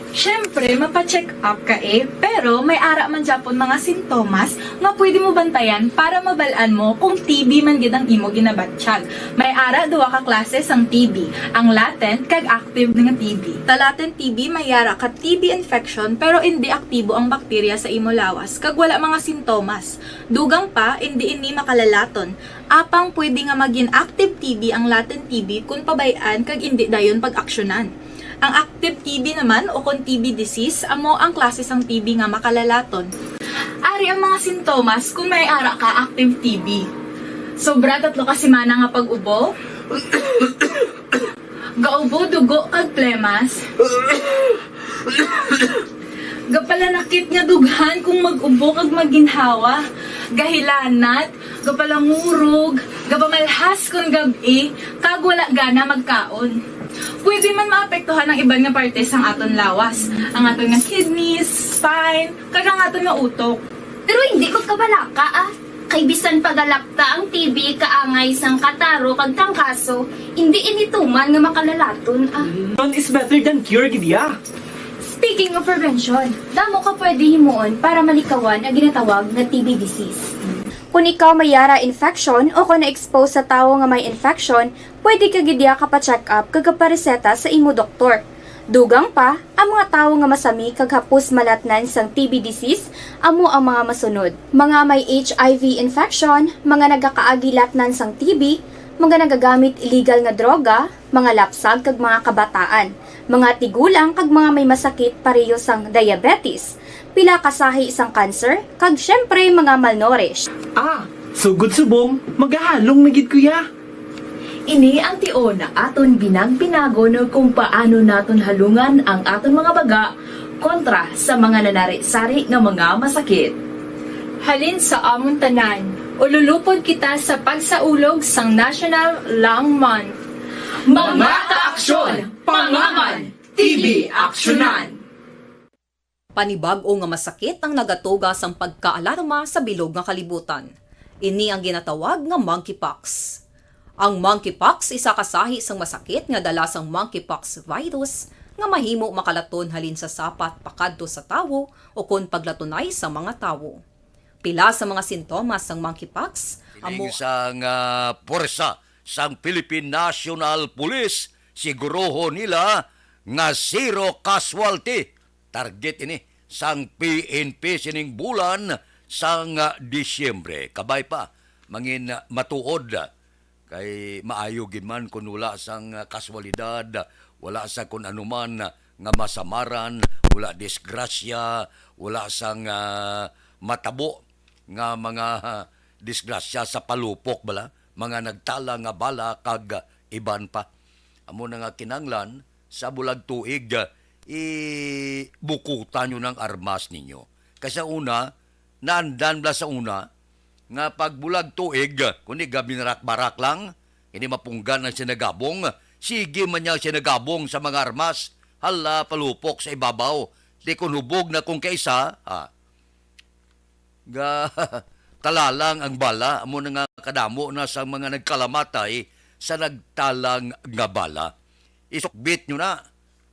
Siyempre, mapa-check up ka eh, pero may ara man gyapon mga sintomas nga pwede mo bantayan para mabal-an mo kung T B man gid ang imo ginabatyag. May ara duha ka klase sang T B, ang latent kag active nga T B. Sa latent T B may ara ka T B infection pero indi aktibo ang bakterya sa imo lawas kag wala mga sintomas. Dugang pa, indi ini makalalaton. Apang pwede nga magin active T B ang latent T B kon pabay-an kag indi dayon pag-aksyonan. Ang active T B naman o kon T B disease amo ang klase sang T B nga makalalaton. Ari ang mga sintomas kon may ara ka active T B. Sobra tatlo ka semana nga pag-ubo. Gaubo dugo kag plemas. Gapalanakit nga dughan kung mag-ubo kag maginhawa. Gahilanat, gapalangurog, gapamalhas kon gab-i, kag wala gana magkaon. Pwede man maapektuhan ang iban nga parte sang aton lawas, ang aton nga kidneys, spine, kag ang aton nga utok. Pero hindi ko kabalaka, ah. Kay bisan pagalakta ang T B kaangay sang kataro kag trangkaso, hindi ini tuman nga makalalaton, ah. Prevention is better than cure, gid ya. Speaking of prevention, damo ka pwede himuon para malikawan ang ginatawag nga T B disease. Kung ikaw may yara infection o kung na-expose sa tawo nga may infection, pwede ka gid diya ka pa-check up kag kapareseta sa imo doktor. Dugang pa, ang mga tawo nga masami kag hapos malatnan sang T B disease amo ang mga masunod: mga may H I V infection, mga nagakaagi latnan sang T B, mga nagagamit illegal nga droga, mga lapsag kag mga kabataan, mga tigulang kag mga may masakit pareho sang diabetes, pila ka sahi sang cancer, kag syempre mga malnourished. Ah, sugod subong, magahalong na gid ko ya. Ini ang tion aton binag-binagon kung paano naton halungan ang aton mga baga kontra sa mga nanari-sari nga mga masakit. Halin sa amon tanan, ululupod kita sa pagsaulog sang National Lung Month. Mga kaaksyon, pangaman, T B aksyonan. Panibag-o nga masakit ang nagatuga sang pagkaalarma sa bilog nga kalibutan. Ini ang ginatawag nga monkeypox. Ang monkeypox isa ka sahi sang masakit nga dala sang monkeypox virus nga mahimo makalaton halin sa sapat pakadto sa tawo o kon paglatunay sa mga tawo. Pila sa mga sintomas sang monkeypox amo Siling sang, ah, puwersa sang Philippine National Police, sigurohon nila nga zero casualty. Target ini sang P N P sining bulan sang, ah, Disyembre. Kabay pa, mangin, ah, matuod, ah, kay maayo gid man kun wala sang, ah, kaswalidad, wala sa kun anuman, ah, nga masamaran, wala disgrasya, wala sang, ah, matabo nga mga, ah, disgrasya sa palupok bala, mga nagtala nga bala kag, ah, iban pa. Amo na nga kinahanglan sa bulag tuig, ah, ibukutan nyo ng armas ninyo. Kay sa una, naandan bala sa una, nga pag bulag tuig, kundi gabinarak-barak lang, hindi mapunggan ang sinagabong, sige man niya sinagabong sa mga armas, hala, palupok sa ibabaw. Di kun hubog na kung kaisa, ah, ga, talalang ang bala, amo na nga kadamo na sa mga nagkalamatay sa nagtalang nga bala. Isukbit nyo na,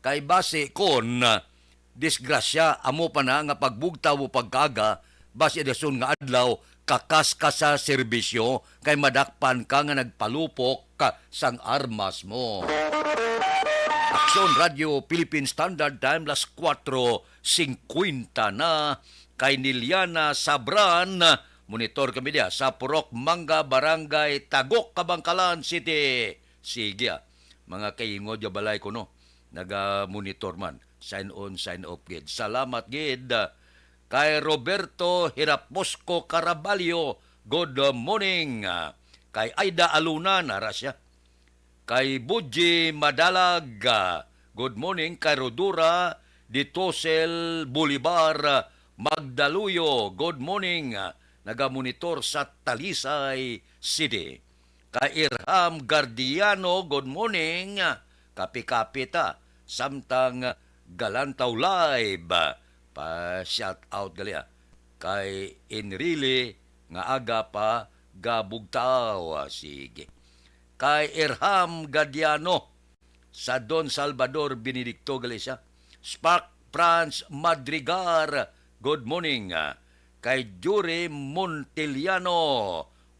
kay basi kon, ah, disgrasya, amo pa na nga pagbugtaw o pagkaaga, basi dason nga adlaw, kakas ka sa serbisyo, kay madakpan ka nga nagpalupok ka sang armas mo. Aksyon Radio Philippine Standard Time, las kuwatro singkwenta na, kay Niliana Sabran, monitor kami diya sa Purok Mangga, Barangay Tagok, Kabangkalan City. Sige, ah. Mga kaingod ya balay ko, no? Naga-monitor man. Sign on, sign off gid. Salamat gid. Kay Roberto Hiraposco Caraballo, good morning. Kay Aida Aluna, nara siya. Kay Buji Madalag, good morning. Kay Rodura Ditosel Bolivar Magdaluyo, good morning. Nagamonitor sa Talisay City. Kay Irham Gardiano, good morning. Kapi-kapi ta. Samtang Galantaw Live. Pa shout out gali, ah. Kay Enrile nga aga pa gabugtaw. Ah, sige. Kay Irham Gardiano, sa Don Salvador Benedicto, Galicia. Spark Franz Madrigar, good morning. Ah, kay Jure Montiliano,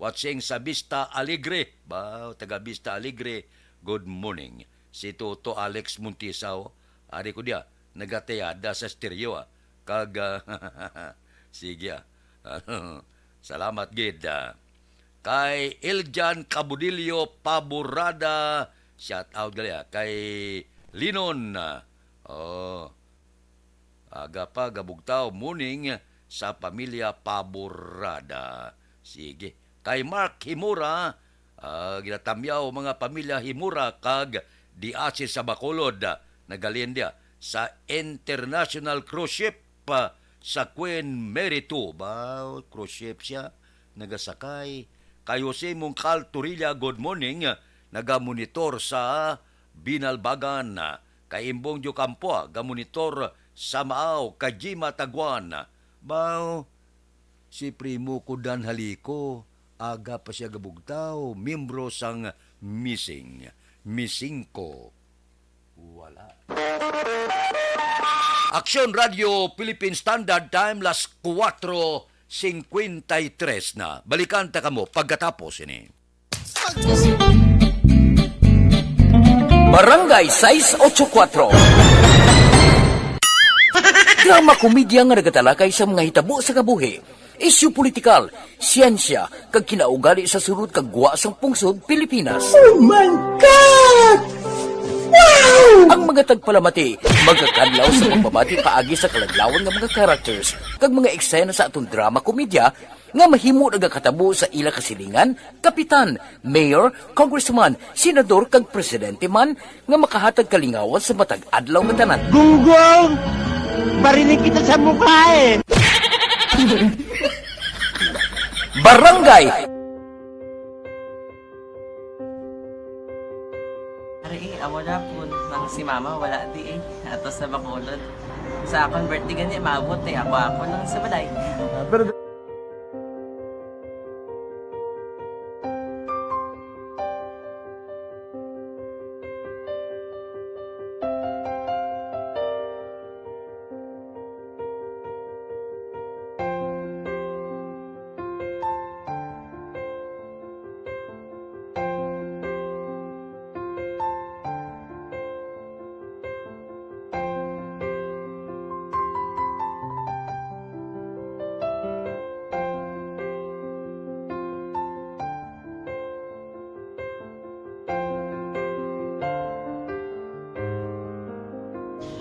watching sa Vista Alegre. Ba, taga Vista Alegre, good morning. Si Toto Alex Montisaw, ari ko diya, nagatayada sa stereo, ah. Kag, ah, sige, ah. Salamat gid, ah. Kay Eljan Cabudillo Paborada, shout out gali, ah. Kay Linon, ah. Oh. Aga pa, gabugtaw, morning sa pamilya Paborada. Sige. Kay Mark Himura, ah, ginatamyaw mga pamilya Himura kag Diasi sa Bacolod, ah, nagalindia sa International Cruise Ship, ah, sa Queen Mary two. Ba, cruise ship siya, nagasakay. Kay Jose Mungkal Torilla, good morning, nagamonitor sa Binalbagan. Kay Imbong Diocampo, gamonitor sa Maaw. Kay Jima Taguan, ba, si primo ko Dan Halico, aga pa siya gabugtaw, miyembro sang Missing. Missing ko. Wala. Aksyon Radio Philippine Standard Time, las kuwatro singkwenta y tres na. Balikan ta kamo pagkatapos ini. Barangay sais otso kuwatro. Drama komedya nga nagatalakay sa mga hitabo sa kabuhi, isyu politikal, siyensya, kag kinaugali sa sulod kag gwa sang pungsod Pilipinas. Oh my God! Wow! Ang mga tagpalamati magakadlaw sa pagbabati paagi sa kaladlawan nga mga characters kag mga eksena sa aton drama komedya nga mahimo nagakatabo sa ila kasilingan, kapitan, mayor, congressman, senador, kag presidente man nga makahatag kalingawan sa matag adlaw nga tanan. Gunggong! Barinig kita sa mukha eh! Barangay! Ari, eh, amo na po nang si mama wala di eh. Ato sa Bacolod. Sa akon birthday gani, maabot eh. Ako, ako lang sa balay. Ah, pero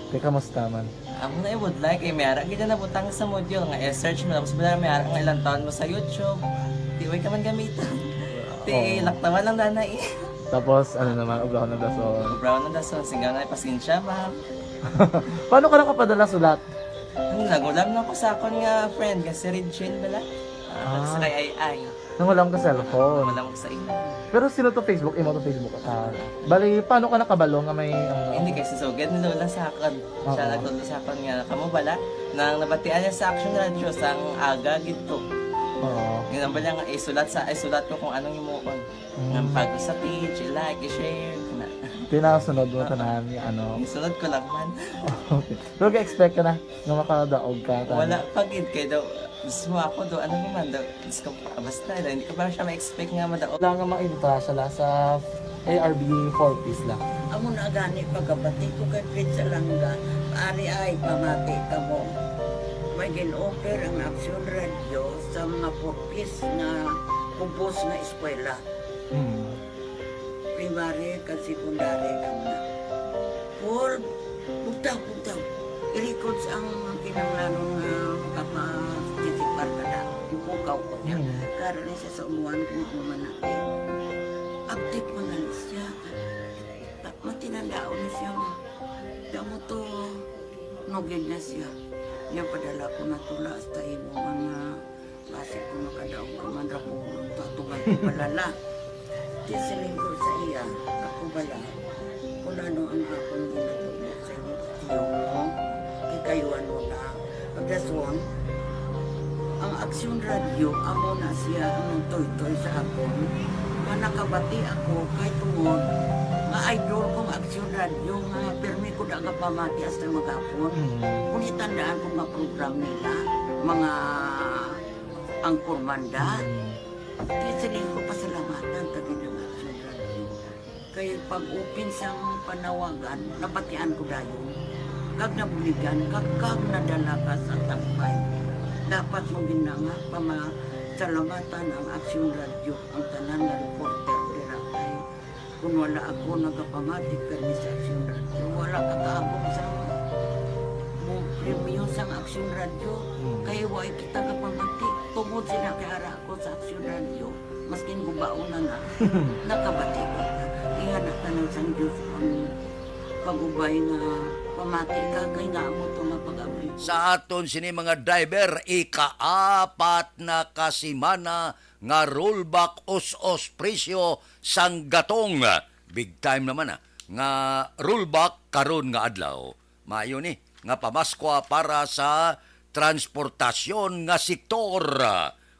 Te, kamusta man? Amo na ibudlay kay may ara gid na nabutang sa module nga i-search mo, tapos bala may ara nga ilang taon mo sa YouTube. Di way ka man gamiton. Ti Oo. Laktawan lang dana eh. Tapos, ano naman, obrahon ng dason. Obrahon ng dason, singga nga, pasensya, ma'am. Paano ka nakapadala sulat? Ang nagulam na ko sa akon nga friend, nga si Regine bala. Ah, Ah. Sa kay Ay Ay. Nangulam ka cellphone? Nangulam ko sa imo. Pero sino to Facebook? Imo to Facebook? Ah, bali, paano ka nakabalo nga may, ano? Hindi, kay si Sugad ni Lola sa akon. Siya Oo. Nagtudlo sa akon nga, kamo bala, nang nabatian niya sa Action Radio, sang aga gid to. Oo. Yun ang bala nga, isulat sa, isulat ko kung anong himuon. Mm. Nga pag sa page, i-like, i-share, na. Tinasunod mo Ah. tanan, ano? Isunod ko lang man. Okay. Pero ga-expect ka na nga makadaog ka, tama? Wala pa gid, kay daw, gusto mo ako daw, ano naman daw, gusto ko, basta daw, hindi ko pa siya ma-expect nga madaog. Wala nga ma-entra siya la sa A R B Four Ps la. Amo na gani pagkabati ko kay Fritz Alanga, ari ay pamati ka mo. May gin-offer ang Action Radio sa mga Four Ps nga kubos nga eskwela. Hmm. Primary kag secondary kag na. Paul, bugtaw, bugtaw. I-records ang kinahanglanon nga makapa-, titipar ka na. Ipukaw ko niya. Hmm. Karon ni siya sa umuan kung ano man na. Update mo na lang siya. Ta-, matinandaon na siya. Damo to, nugid na siya. Niya padala ko na tula hasta imo mga Basi ko makadaog ka man ra ko, tatugan ko balala. Di siling ko sa iya, ako bala, kung ano ang akong ginatubo sa imo, tiyo mo, kay kayuan mo na. Pagdason, ang Aksyon Radio, amo na siya ang nagtoytoy sa akon. Nga nakabati ako, kay tungod, nga idol kong Aksyon Radio, nga pirmi ko da gapamati hasta maghapon. Mm. Kung itandaan ko nga program nila, mga Angkor Manda. Mm. Di sila ko pasalamatan ta gid ang Action Radio. Kay pag-open sang panawagan, nabatian ko dayon. Kag nabuligan, kag, kag nadala ka sa tampay. Dapat mo gid na nga pamasalamatan ang Action Radio, ang tanan nga reporter dira kay Kung wala ako nagapamati kani sa Aksyon Radio, wala ka kaabot sa mo premyo sang Aksyon Radio. Hmm. Kay wa kita kapamati. Tungod sila kay ara ako sa Aksyon Radio, maskin gubaon na na, nakabati ko. Ingana tanan sang Diyos ang pag-ubay nga pamati ka, kay nga amo to nga pag-abli. Sa aton sini mga driver, ikaapat na ka semana nga rollback us-os presyo sang gatong. Big time naman, ah, nga rollback karon nga adlaw. Maayo ni nga pamaskwa para sa transportasyon nga sektor.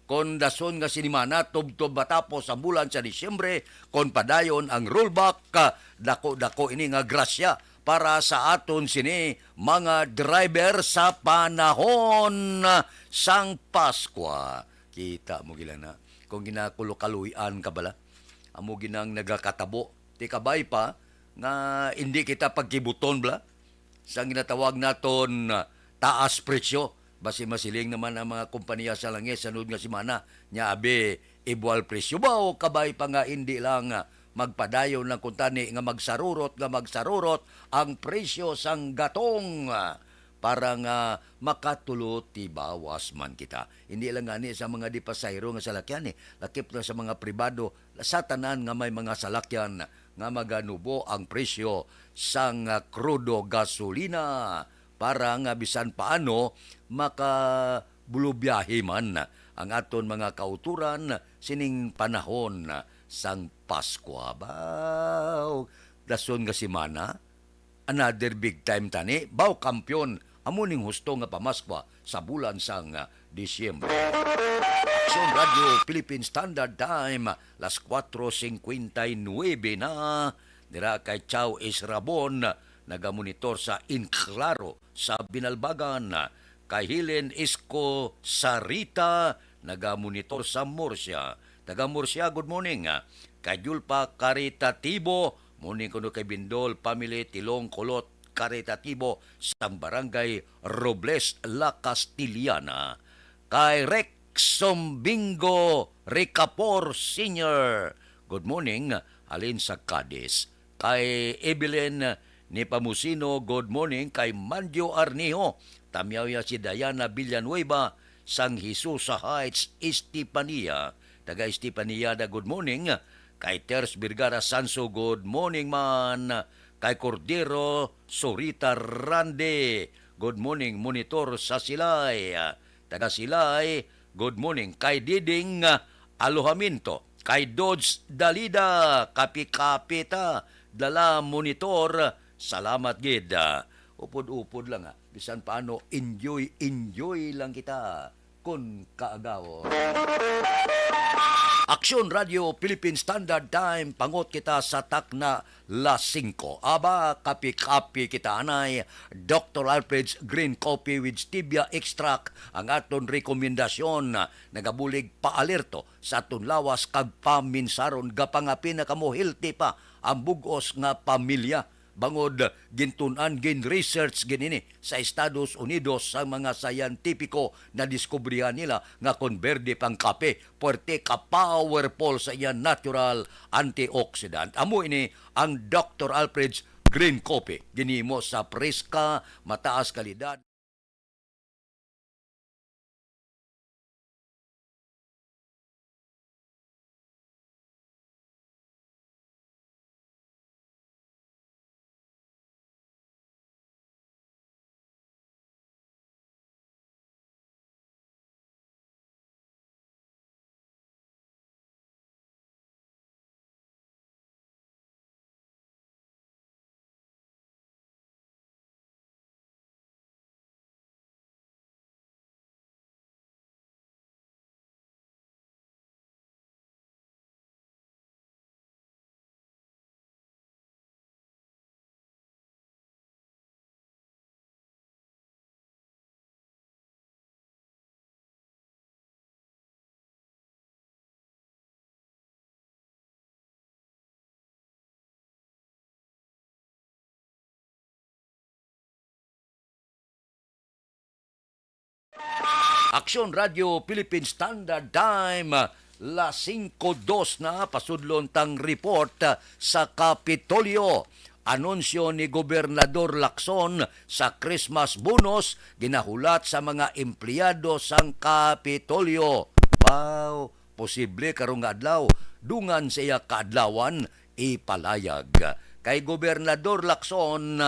Kon dason nga sinimana, tubtob matapos ang bulan sa Disyembre, kon padayon ang rollback, ah, dako-dako ini nga grasya para sa aton sini mga driver sa panahon sang Paskwa. Kita mo gila na, kung ginakulo-kaluy-an ka bala, amo ginang nagakatabo. Ti kabay pa nga hindi kita pagkibuton bala sang ginatawag naton, ah, taas presyo. Basi masiling naman ang mga kompanya sa langis sa sunod nga semana, nya abi, ibual presyo ba o kabay pa nga hindi lang, ah, magpadayon lang kuntani nga magsarurot, nga magsarurot ang presyo sang gatong, ah, para nga makatulo tibawas man kita. Hindi lang gani sa mga di pasahero nga salakyan, eh, lakip na sa mga pribado, sa tanan nga may mga salakyan nga maganubo ang presyo sang, ah, krudo gasolina para nga bisan paano makabulubiyahe man ang aton mga kauturan sining panahon sang Paskwa. Baw, dason nga semana, another big time tani. Baw, kampiyon, amo ning husto nga pamaskwa sa bulan sang, ah, Disyembre. Aksyon Radio Philippine Standard Time, las cuatro cincuenta y nueve na. Dira kay Chow Israbon, nagamonitor sa Enclaro sa Binalbagan. Kay Helen Isko Sarita, nagamonitor sa Murcia. Taga Murcia, good morning. Kay Julpa Caritativo, morning kuno kay Bindol family, Tilong Kulot Caritativo, sang Barangay Robles, La Castellana. Kay Rex Sombingo Ricapor Senior, good morning, halin sa Cadiz. Kay Evelyn Nepomuceno, good morning. Kay Manjo Arnijo, tamyaw ya si Diana Villanueva, sang Jesusa Heights, Estefania. Taga Estefania da, good morning. Kay Ters Vergara Sanso, good morning man. Kay Cordero Sorita Rande, good morning, monitor sa Silay. Taga Silay, good morning. Kay Diding, ah, Alojamiento. Kay Dodge Dalida, kapi-kapi ta. Dala monitor, salamat gid. Ah, upod-upod lang, ah. Bisan paano, enjoy, enjoy lang kita kon kaagaw. Aksyon Radio Philippine Standard Time, pangot kita sa takna las singko. Aba, kapi-kapi kita anay, Doctor Alfred's Green Coffee with Stevia Extract ang aton rekomendasyon. Nagabulig paalerto sa aton lawas kag paminsaron, gapangapi na kamo, healthy pa ang bug-os nga pamilya. Bangod gintun-an, gin-research gid ini sa Estados Unidos sa mga siyentipiko, nadiskubrihan nila nga kon berde pang kape, puwerte ka powerful sa iya natural antioxidant. Amo ini ang Doctor Alfred's Green Coffee. Ginhimo sa preska, mataas kalidad. Aksyon Radio Philippine Standard Time, las singko dos na, pasudlon tang report sa Kapitolyo. Anunsyo ni Gobernador Lacson sa Christmas bonus ginahulat sa mga empleyado sang Kapitolyo. Wow, posible karong nga adlaw, dungan sa iya kaadlawan, ipalayag. Kay Gobernador Lacson,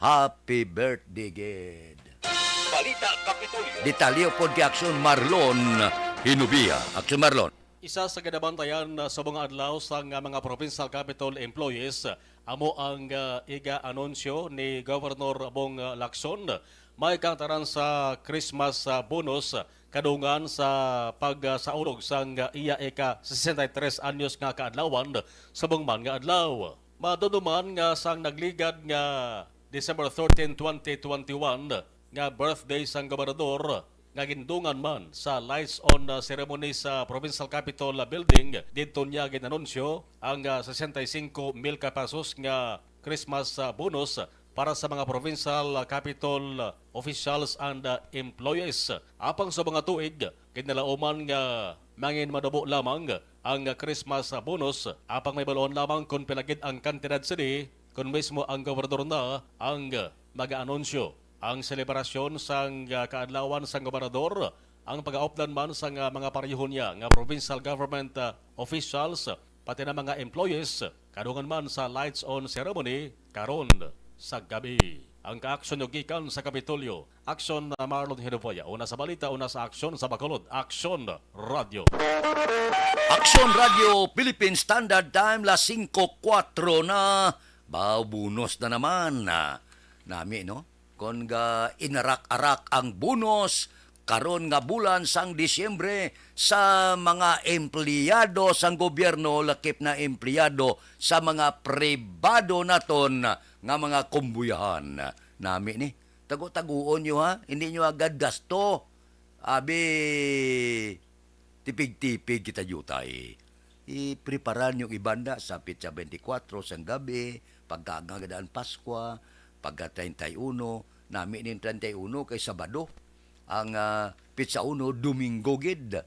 happy birthday gid. Balita Kapitolyo. Detalye pod kay Aksyon Marlon Hinubia. Aksyon Marlon. Isa sa ginabantayan, ah, sa mga adlaw sang, ah, mga provincial capitol employees, ah, amo ang, ah, iga-anunsyo ni Governor Bong, ah, Lacson. May kaangtaran sa Christmas, ah, bonus, ah, kadungan sa pag, ah, saulog sang, ah, iya ika sesenta y tres anyos nga kaadlawan subong man nga adlaw. Madumduman nga sang nagligad nga December thirteen, twenty twenty-one, nga birthday sang gobernador, nga gindungan man sa lights on, uh, ceremony sa Provincial Capitol, uh, Building. Didto niya ginanunsyo ang, uh, sesenta y cinco mil ka pesos nga Christmas, uh, bonus para sa mga provincial, uh, capitol, uh, officials and, uh, employees. Apang sa mga tuig, ginalauman nga mangin manubo lamang ang Christmas bonus, apang may balon lamang kon pila gid ang kantidad sini kon mismo ang gobernador na ang mag-aanunsyo. Ang selebrasyon sang, ah, kaadlawan sang gobernador, ang pag-aupdan man sang, ah, mga pareho niya nga provincial government, ah, officials, pati na mga employees, kadungan man sa lights on ceremony karon sa gabi. Ang kaaksyon nyo gikan sa Kapitolyo. Aksyon, ah, Marlon Hinupoya. Una sa balita, una sa aksyon sa Bacolod. Aksyon Radio. Aksyon Radio Philippine Standard Time, las singko kuwatro na. Baw, bonus na naman, ah, nami, no? Kon ga inarak-arak ang bonus karon nga bulan sang Disyembre sa mga empleyado sang gobyerno, lakip na empleyado sa mga pribado naton nga mga kumbuyahan. Nami ni, tago-taguon nyo, ha, hindi nyo agad gasto. Abi, tipig-tipig kita diutay. Iprepara nyo ibanda sa petsa twenty-four sang gabi, pagkaagad ang Paskwa, pagka treinta y uno, nami ning treinta y uno kay Sabado. Ang, ah, petsa uno, Domingo gid.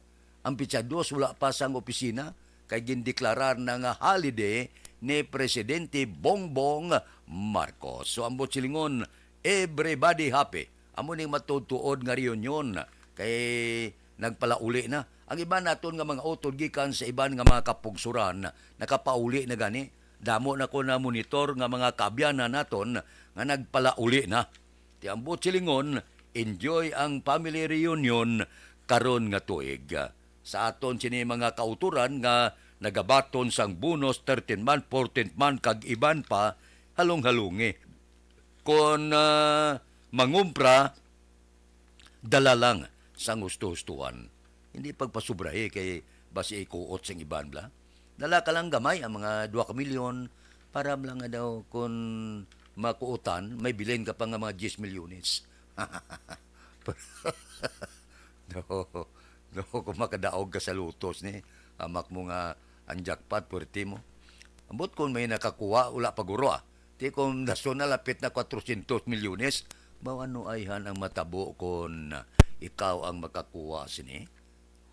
Ang petsa dos, wala pa sang opisina, kay gindeklarar na nga holiday ni Presidente Bongbong Marcos. So, ang buot silingon, everybody happy. Amo ning matuod-tuod nga reunion, kay nagpalauli na. Ang iban naton nga mga utod gikan sa iban nga mga kapugsuran, nakapauli na gani. Damo na ko na monitor nga mga kaabyanan naton nga nagpalauli na. Ti ang buot silingon, enjoy ang family reunion karon nga tuig. Sa aton sini mga kautoran nga nagabaton sang bonus, thirteenth month, fourteenth month, kag iban pa, halong-halungi. Kon, ah, mangumpra, dala lang sang husto-hustuhan. Hindi pagpasubrahi kay basi ikuot sang iban bala. Dala ka lang gamay, ang mga dua ka milyon, para lang nga daw kon makuutan, may bilin ka pa nga mga diyes milyones. No, no, kung makadaog ka sa lutos ni, amak mo nga ang jackpot, puwerte mo. Ambot kung may nakakuha, wala pa guro, ah. Ti kung nasunal, lapit na kwatrocientos milyones, baw ano ayhan ang matabo kon ikaw ang makakuha sini?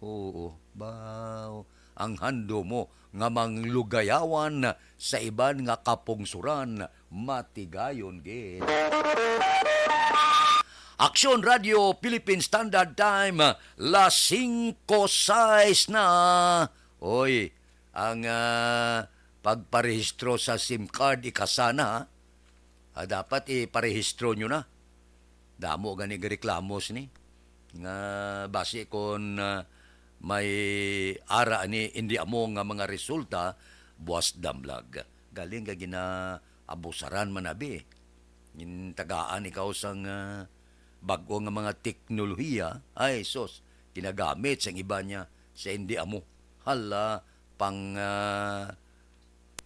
Oo, baw, ang handom mo nga manglugayawan sa iban nga kapungsuran, matigayon gid. Aksyon Radio Philippine Standard Time, las singko sais na. Oy, ang, ah, pagparehistro sa sim card, ikasana, ha? Ah, dapat iparehistro nyo na. Damo gani gareklamo sini nga basi kon, ah, may ara ni indi amo nga mga resulta, buas damlag. Galing ka ginaabusaran man abi. Gintagaan ikaw sang, ah, bag-o nga mga teknolohiya, ay sus, ginagamit sang iba niya sa indi amo. Hala, pang, ah,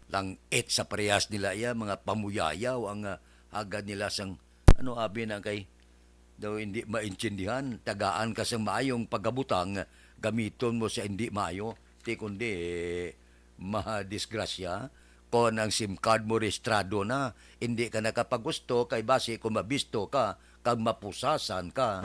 lang-it sa parehas nila iya, mga pamuyayaw ang, ah, hagad nila sang, ano, abi na kay daw hindi maintindihan, tagaan ka sang maayong pagkabutang, gamiton mo sa hindi maayo, ti kundi madisgrasya. Kon ang sim card mo rehistrado na, hindi ka nakapagusto kay basi kung mabisto ka, kag mapusasan ka.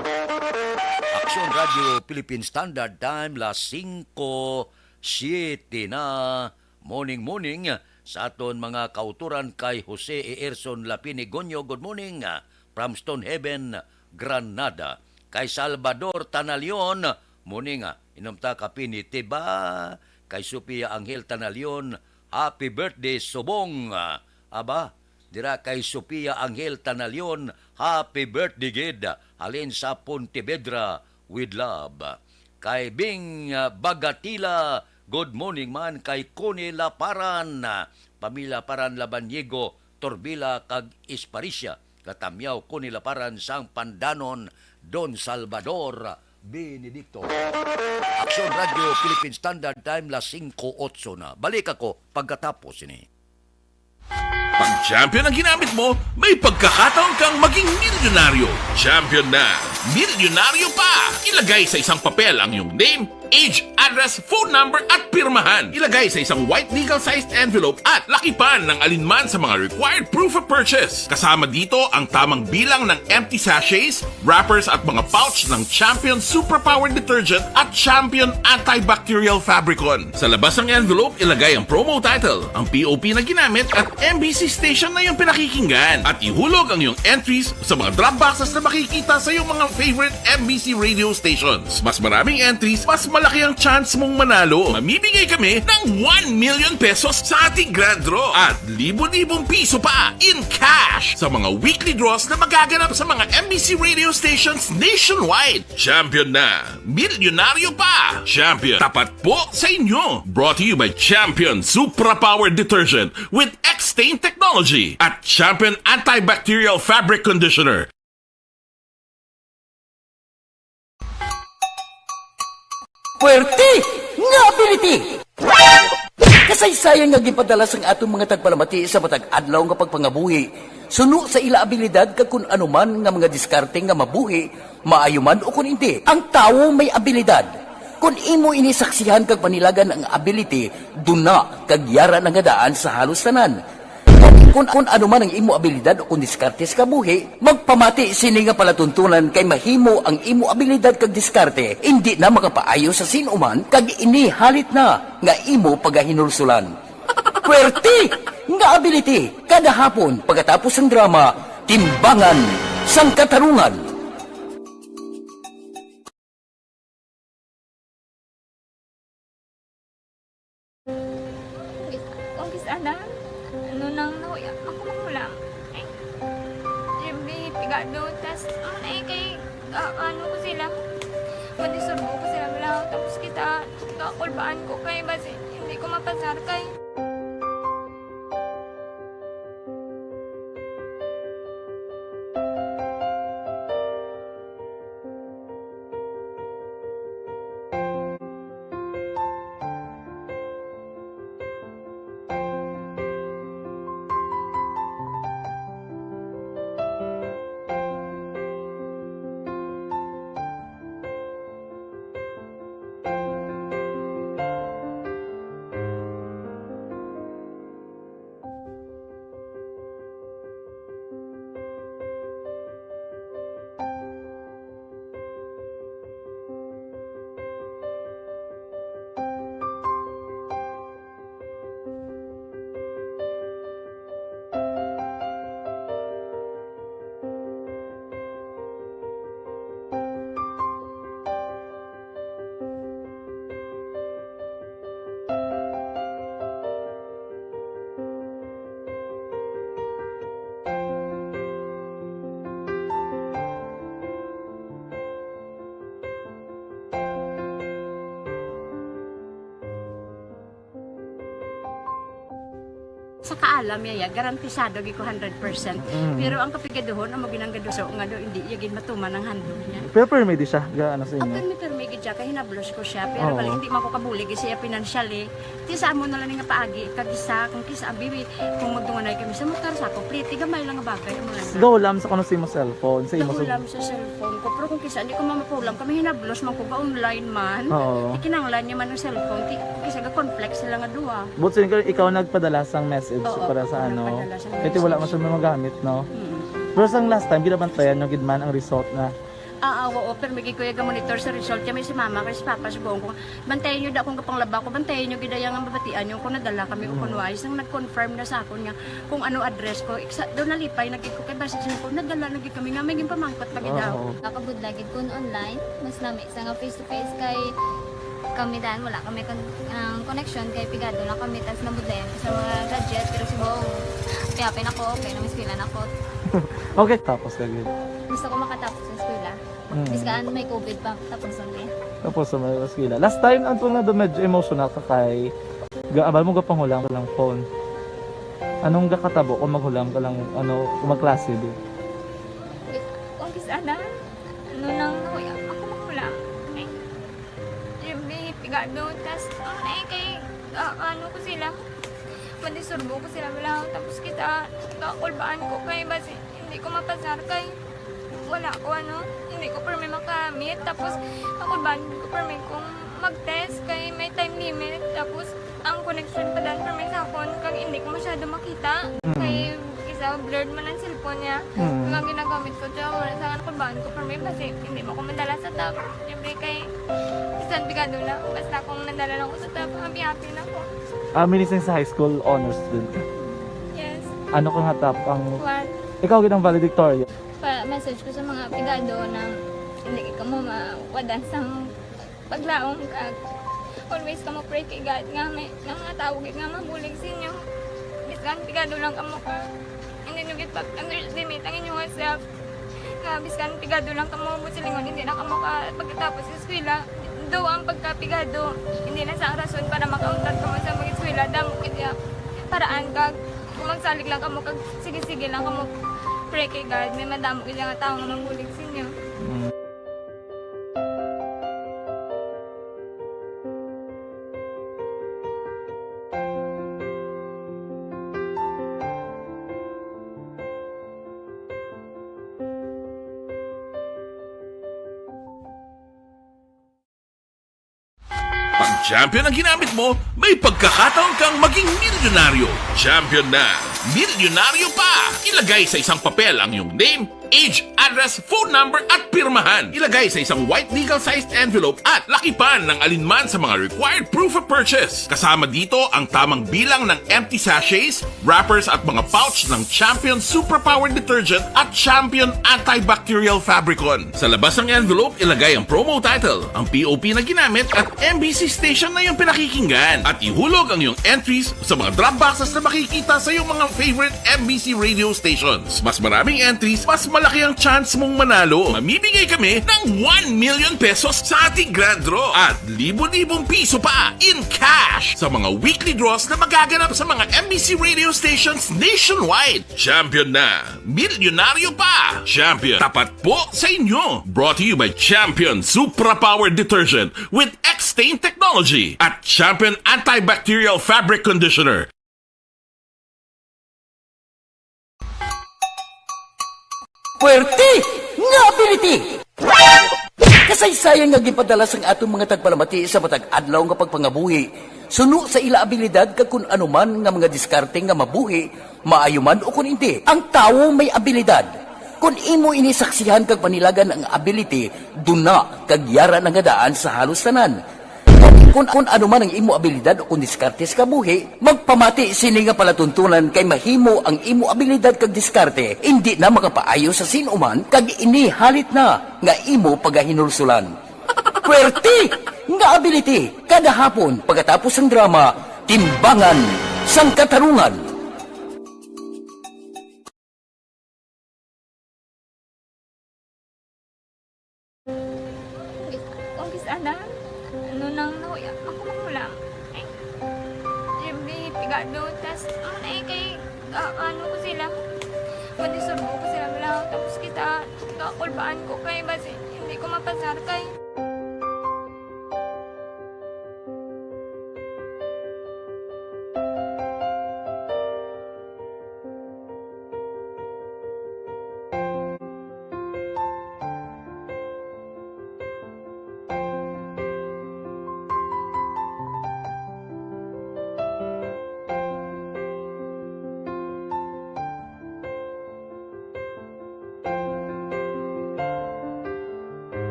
Aksyon Radio Philippine Standard Time, las singko siete na. Morning, morning sa aton mga kauturan kay Jose Earson Lapinigonyo. Good morning, ah, from Stonehaven, Granada. Kay Salvador Tanalion, morning, ah, inom ta kape ni Tiba. Kay Sofia Angel Tanalion, happy birthday, subong. Ah, aba, dira kay Sofia Angel Tanalion, happy birthday gid. Halin sa Pontevedra, with love. Kay Bing, ah, Bagatila, good morning man. Kay Connie Laparan, ah, pamilya Paran, Labaniego, Torbila, kag Esparicia. Katamyaw Connie Laparan sang Pandanon, Don Salvador Benedicto. Aksyon Radio Philippine Standard Time, las singko otso na. Balik ako pagkatapos ini. Pag champion ang ginamit mo, may pagkakataon kang maging milyonaryo. Champion na, milyonaryo pa! Ilagay sa isang papel ang iyong name, age, address, phone number, at pirmahan. Ilagay sa isang white legal-sized envelope at lakipan ng alinman sa mga required proof of purchase. Kasama dito ang tamang bilang ng empty sachets, wrappers, at mga pouch ng Champion Superpower Detergent at Champion Antibacterial Fabricon. Sa labas ng envelope, ilagay ang promo title, ang P O P na ginamit, at M B C station na iyong pinakikinggan. At ihulog ang iyong entries sa mga drop boxes na makikita sa iyong mga favorite M B C radio stations. Mas maraming entries, mas malaki ang chance mong manalo. Mamimigay kami ng one million pesos sa ating grand draw at libo-libong piso pa in cash sa mga weekly draws na magaganap sa mga M B C radio stations nationwide. Champion na! Milyonaryo pa! Champion, tapat po sa inyo! Brought to you by Champion Supra Power Detergent with X-Stain Technology at Champion Antibacterial Fabric Conditioner. Puwerte nga ability! Kasaysayan nga ginpadala sang aton mga tagpalamati sa matag adlaw nga pagpangabuhi, suno sa ila abilidad kag kun ano man nga mga diskarte nga mabuhi, maayo man ukon indi. Ang tawo may abilidad. Kon imo ini saksihan kag panilagan ang ability, duna kag yara na nga daan sa halos tanan. Kon, kon ano man ang imo abilidad o kon diskarte sa kabuhi, magpamati sini nga palatuntunan kay mahimo ang imo abilidad kag diskarte indi na makapaayo sa sin-o man kag ini halit na nga imo pagahinulsulan. Puwerte nga ability kada hapon pagkatapos sang drama, Timbangan sang Katarungan. Kung kis-, kung kis-, ana, ano nang nahuya ako manghulam. Ay, Jimmy, pigado, tas, ano na eh, kay, ah, ano ko sila, madisurbo ko sila, wala, tapos kita, kakulbaan ko kay, basi, hindi ko mapasar kay. Sa kaalam niya, ya, garantisado gid ko hundred percent. Mm. Pero ang kapigaduhon, amo gid ang gaduso nga do, hindi iya gid matuman ang handog niya. Pero permi di siya, ga, ano sa inyo? Ang permi, permi gid siya, kay hinablos ko siya. Pero Oo. bali, hindi man ko kabulig siya financially. Ti sa amo na lang nga paagi, kag isa, kung kisa, abi, kung magdunganay kami sa motor, sa ako, pliti, gamay lang nga bagay, amo lang. Gahulam sa kuno sa imo cellphone, sa imo sa Gahulam sa cellphone ko, pero kung kisa, hindi ko mamapulam, kami hinablos man ko, ga-online man. Oo. Ikinanglan niya man ang cellphone, ti-, kisa ga-conflict sila nga duha. But sin-, ikaw nagpadala sang message Oo, para sa ako ano? nagpadala sang Kaya wala message. man siya magamit, no? Mm. Pero sang last time, ginabantayan nyo gid man ang result na. Ah, ah, oo, pero may gikuya ga-monitor sa result. Kami si mama, kay si papa, si buong ko. Bantayan nyo da kung kapanglaba ko, bantayan nyo gid ang mabatian nyo kung nadala kami o Mm. kung wais. Nang nag-confirm na sa akon nga kung ano address ko, iksa, doon nalipay na gid ko kay basi sa ko, nadala na gid kami nga may ginpamangkot pa gid daw. Oo. Nakabudlay gid kun online, mas nami sa nga face to face kay kami dan wala kami kon-, ang connection kay pigado lang kami tas nabudlayan ko sa mga gadget pero si Bong kaya pin ako okay na mas pila na ko. Okay, tapos ka gid. Gusto ko makatapos sa eskwela. Mm. Bis kaan may covid pa, tapos ang niya. Tapos sa mga eskwela. Last time, ang tunga do medyo emotional ka kay gaabal mo gapanghulam ka lang phone. Anong gakatabo kung maghulam ka lang, ano, kung magklase di? Kung kis-, ana, ano nang nahuya ako maghulam? Ay, Jimmy, pigado, tas, ano na eh, kay, ah, ano ko sila? Mandisturbo ko sila, wala. Tapos kita, kakulbaan ko kay basi hindi ko mapasar kay wala ko, ano, hindi ko permi makamit. Tapos kakulbaan ko permi kung mag-test kay may time limit. Tapos ang connection pa dan permi sa akon kag hindi ko masyado makita. Mm. Kay isa blurred man ang cellphone niya. Mm. Ang ginagamit ko siya, wala sa kakulbaan ko permi basi hindi mo ko madala sa top. Siyempre kay bisan pigado na, basta kung nadala lang ko sa top, happy-happy na ko. Ah, minising sa high school, honors student ka? Yes. Ano ka nga top ang One. Ikaw gid ang valedictorian? Pa-message ko sa mga pigado na hindi ka mo mawadan sang paglaom kag always ka mo pray kay God nga may nga mga tawo gid nga mabulig sa inyo. Bisan pigado lang kamo ka. Hindi nyo gid pag-underestimate ang inyong self. Nga bisan pigado lang kamo mo silingon, hindi na kamo ka pagkatapos sa eskwela. Do ang pagkapigado, hindi na sa rason para makauntat kamo sa mag-eskwela. Damo gid ya paraan kag kung magsalig lang kamo kag sige-sige lang kamo pray kay God, may madamo gid nga tawo nga mabulig sa inyo. Mm. Pag champion ang ginamit mo, may pagkakataon kang maging milyonaryo. Champion na, milyonaryo pa! Ilagay sa isang papel ang iyong name, age, address, phone number, at pirmahan. Ilagay sa isang white legal-sized envelope at lakipan ng alinman sa mga required proof of purchase. Kasama dito ang tamang bilang ng empty sachets, wrappers, at mga pouch ng Champion Suprapower Detergent at Champion Antibacterial Fabricon. Sa labas ng envelope, ilagay ang promo title, ang P O P na ginamit, at M B C station na iyong pinakikinggan. At ihulog ang iyong entries sa mga drop boxes na makikita sa iyong mga favorite M B C radio stations. Mas maraming entries, mas malaki ang chance mong manalo. Mamimigay kami ng one million pesos sa ating grand draw at libo-libong piso pa in cash sa mga weekly draws na magaganap sa mga M B C radio stations nationwide. Champion na! Milyonaryo pa! Champion, tapat po sa inyo! Brought to you by Champion Supra Power Detergent with X-Stain Technology at Champion Antibacterial Fabric Conditioner. Puwerte nga ability! Kasaysayan nga ginpadala sang aton mga tagpalamati sa matag adlaw nga pagpangabuhi, suno sa ila abilidad kag kun ano man nga mga diskarte nga mabuhi, maayo man o kun indi. Ang tawo may abilidad. Kun imo ini saksihan kag panilagan ang ability, duna kag yara na nga daan sa halos tanan. Kun, kun ano man ang imo abilidad o kun diskarte sa kabuhi, magpamati sini nga palatuntunan kay mahimo ang imo abilidad kag diskarte indi na makapaayo sa sin-o man kag ini halit na nga imo pagahinulsulan. Puwerte nga ability kada hapon pagkatapos sang drama, Timbangan sang Katarungan. Kung kis-, kung kis-, ana, ano nang nahuya, ako manghulam. Ay, every pigado, tas, ano na eh, kay, ah, ano ko sila, pwede surbo ko sila, wala, tapos kita, kakulbaan ko kay, basi, hindi ko mapasar kay.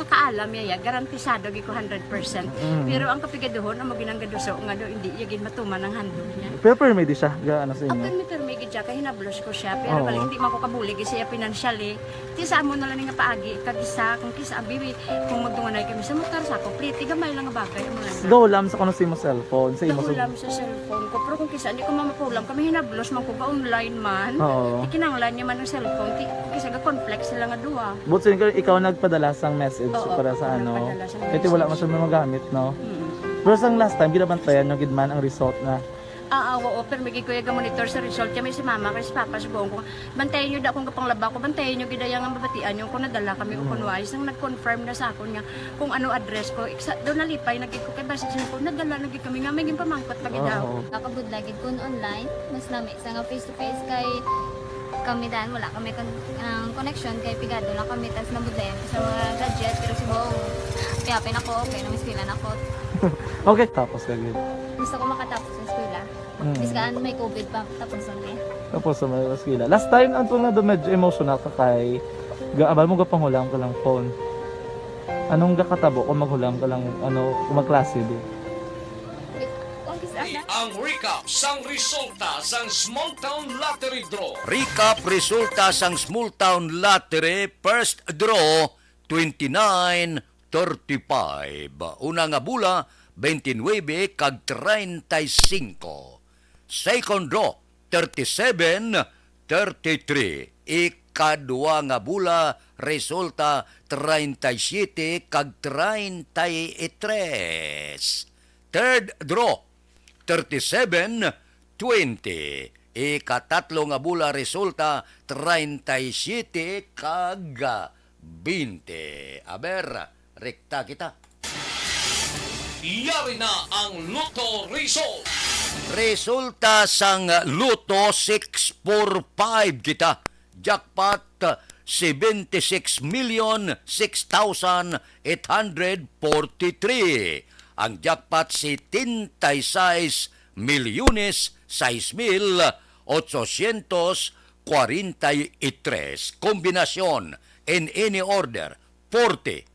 Nakaalam niya ya, garantisado gid ko hundred percent. Mm. Pero ang kapigaduhon, amo ginang gaduso nga do, hindi niya gid matuman ang handog niya. Pero permi di siya, ga ano sa imo? Pirmi-pirmi gid siya, kay hinablos ko siya. Pero Oo. Bali, hindi man ko kabulig siya financially. Ti sa amo na lang nga paagi, kag isa, kung kisa, abi, kung magdunganay kami sa motor, sa ako, pliti, gamay lang nga bagay, amo lang. Gahulam sa kuno sa imo cellphone, sa imo sa Gahulam sa cellphone ko. Pero kung kisa, hindi ko mamapahulam, kami hinablos man ko, ga-online man. Oo. Ikinanglan niya man ang cellphone, ti, kung kisa, ga-conflict sila nga duha. But sin ikaw nagpadala sang message Oo, para sa ako ano. nagpadala sang Kay ti wala man message. Siya magamit, no? Mm. Pero sang last time, ginabantayan nyo gid man ang result na. Ah, ah, oo, pero may gid kuya ga-monitor sa result. Kami si mama, kay si papa, subong ko. Bantayan nyo da kung kapanglaba ko. Bantayan nyo gid ang mabatian nyo kung nadala kami o kung wala. Isang nag-confirm na sa akon nga kung ano address ko. Iksa, doon nalipay na gid ko kay basta siya ko, nadala na gid kami nga may ginpamangkot pa gid daw. Oo. Nakabudlay gid kun online, mas nami sa nga face to face kay kami dan wala kami kon ang connection kay pigado lang kami tas nabudlayan ko sa mga gadget pero subong piyapin ako okay na miskilan ako. Okay, tapos ka gid. Gusto ko makatapos sa eskwela. Mm. Biskaan may covid pa tapos ang eh. Tapos sa mga eskwela. Last time, ang tunga do medyo emotional ka kay ga-, abal mo gapanghulam ka lang phone. Anong gakatabo kung maghulam ka lang, ano, kung magklase di? Kung biskaan na. Ang recap sang resulta sang Small Town Lottery Draw. Recap resulta sang Small Town Lottery First Draw twenty-nine thirty-five. Una nga bola, twenty-nine kag treinta y cinco. Second draw, thirty-seven thirty-three. Ikadua nga bola, resulta treinta y siete kag treinta y tres. Third draw, thirty-seven twenty. Ikatatlo nga bola resulta treinta y siete kag twenty. Aber, rekta kita. Yari na ang Lotto Result. Resulta sang Lotto six four five kita. Jackpot seventy-six million six thousand eight hundred forty-three. Ang jackpot setenta y seis milyones sais mil ochocientos cuarenta y tres. Kombinasyon in any order forty,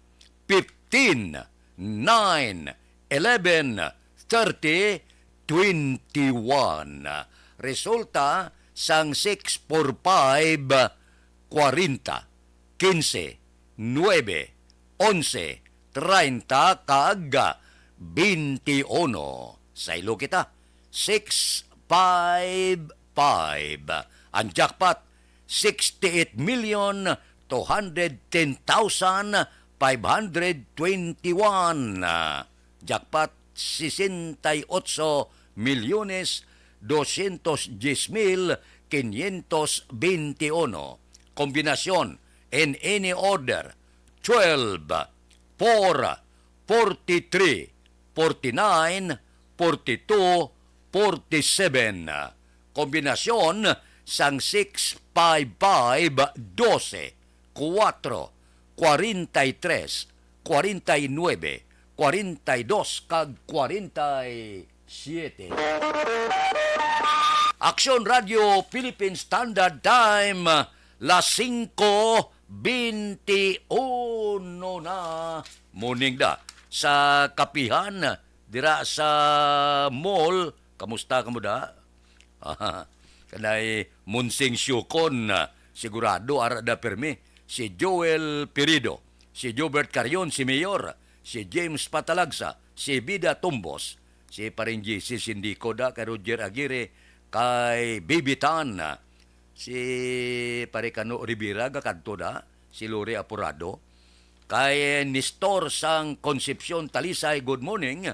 fifteen, nine, eleven, thirty, twenty-one. Resulta sang six four five, kwarenta, kinse, nuebe, onse, treinta, kag twenty-one. Saylo kita, six five five. Ang jackpot, sixty-eight million two hundred ten thousand five hundred twenty-one. Jackpot, sesenta y ocho milyones doscientos diez mil quinientos veintiuno. Kombinasyon in any order, twelve, four, forty-three, forty-nine, forty-two, forty-seven. Kombinasyon sang six five five, doce, kuwatro, kwarenta y tres, kwarenta y nuebe, kwarenta y dos, kag kwarenta y siete. Aksyon Radio Philippine Standard Time, las singko beintiuno na. Morning da sa kapihan dira sa mall. Kamusta kamo da? Kanay Monsing Siukon, sigurado ara da pirmi. Si Joel Pirido, si Jobert Carion, si Mayor, si James Patalagsa, si Bida Tumbos, si Paring G C Sindico da, kay Roger Aguirre, kay Bibi Tan, si Pare Kano Rivera, gakadto da, si Lori Apurado, kay Nestor sang Concepcion Talisay, good morning.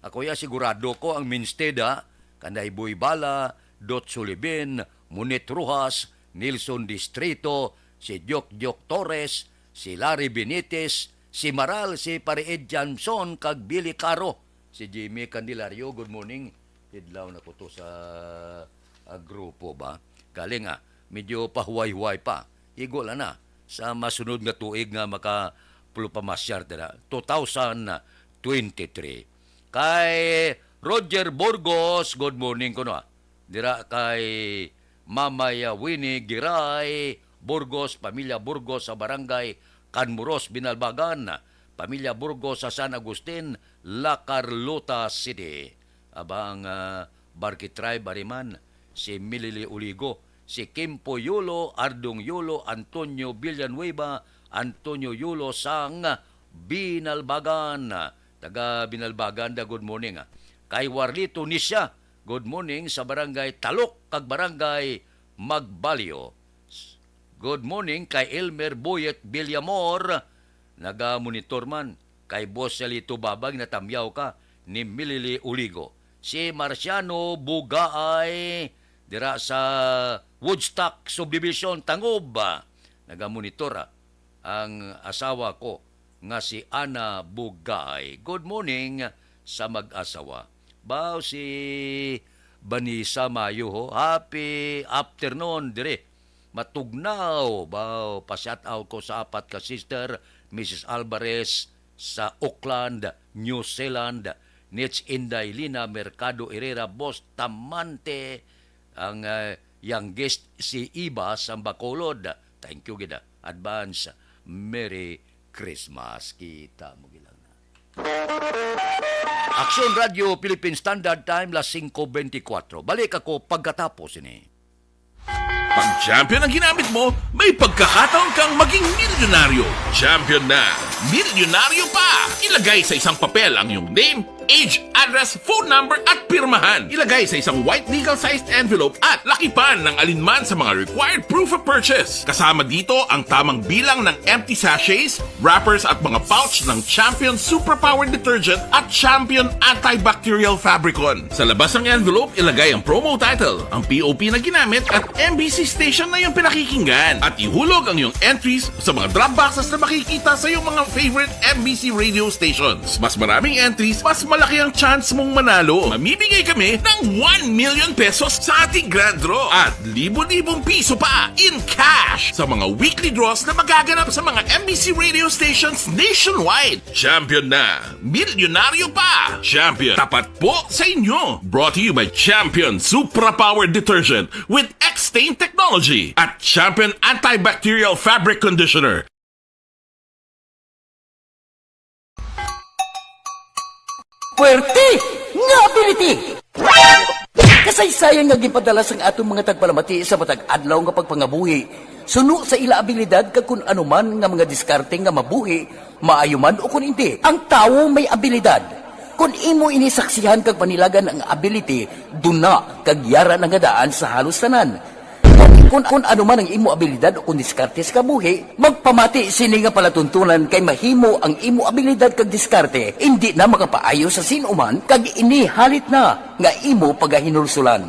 Ako ya, sigurado ko ang mainstay da, kanday Boy Bala, Dot Sulibin, Munit Rojas, Nelson Distrito, si Diok Diok Torres, si Larry Benitez, si Maral, si Pare Ed Johnson, kag Billy Caro, si Jimmy Candelario, good morning. Idlaw na ko to sa, ah, grupo ba. Galing, ah, medyo pahuway-huway pa. Igo lang na sa masunod nga tuig nga maka pamasyar dira, two thousand twenty-three. Kay Roger Burgos, good morning kuno, ah. Dira kay Mamay, ah, Winnie Giray Burgos, pamilya Burgos sa barangay Canmuros, Binalbagan. Pamilya Burgos sa San Agustin, La Carlota City. Abang, ah, Barkey Tribe, ari man, si Milili Uligo, si Kimpo Yulo, Ardong Yulo, Antonio Villanueva, Antonio Yulo sang Binalbagan. Taga Binalbagan da, good morning, ah. Kay Warlito Nisya, good morning sa Barangay Talok kag Barangay Magbalyo. Good morning kay Elmer Boyet Villamor. Naga-monitor man kay Boss Salito Babag, natamyaw ka ni Milili Uligo. Si Marciano Bugaay dira sa Woodstock Subdivision, Tangob. Naga-monitor, ah, ang asawa ko nga si Ana Bugaay. Good morning sa mag-asawa. Baw si Vanessa Mayo, ho. Happy afternoon dire. Matugnaw. Baw, pa-shout out ko sa apat ka sister, Missus Alvarez sa Auckland, New Zealand, Nits Inday, Lina Mercado Herrera, Boss Tamante, ang, ah, youngest si Iba sa Bacolod. Thank you gid, ah. Advance Merry Christmas. Kita mo gid lang na. Aksyon Radio Philippine Standard Time, las singko bentikwatro. Balik ako pagkatapos ini. Pag champion ang ginamit mo, may pagkakataon kang maging milyonaryo. Champion na! Milyonaryo pa! Ilagay sa isang papel ang iyong name, age, address, phone number, at pirmahan. Ilagay sa isang white legal-sized envelope at lakipan ng alinman sa mga required proof of purchase. Kasama dito ang tamang bilang ng empty sachets, wrappers, at mga pouch ng Champion Superpower Detergent at Champion Antibacterial Fabricon. Sa labas ng envelope, ilagay ang promo title, ang P O P na ginamit, at M B C station na iyong pinakikinggan. At ihulog ang iyong entries sa mga drop boxes na makikita sa iyong mga favorite M B C radio stations. Mas maraming entries, mas malaki ang chance mong manalo. Mamimigay kami ng one million pesos sa ating grand draw at libo-libong piso pa in cash sa mga weekly draws na magaganap sa mga M B C radio stations nationwide. Champion na! Milyonaryo pa! Champion, tapat po sa inyo! Brought to you by Champion Supra Power Detergent with X-Stain Technology at Champion Antibacterial Fabric Conditioner. Puwerte nga ability! Kasaysayan nga ginpadala sang aton mga tagpalamati sa matag adlaw nga pagpangabuhi, suno sa ila abilidad kag kun ano man nga mga diskarte nga mabuhi, maayo man o kun indi, ang tawo may abilidad. Kun imo ini saksihan kag panilagan ang ability, duna kag yara na nga daan sa halos tanan. Kun, kun ano man ang imo abilidad o kun diskarte sa kabuhi, magpamati sini nga palatuntunan kay mahimo ang imo abilidad kag diskarte indi na makapaayo sa sin-o man kag ini halit na nga imo pagahinulsulan.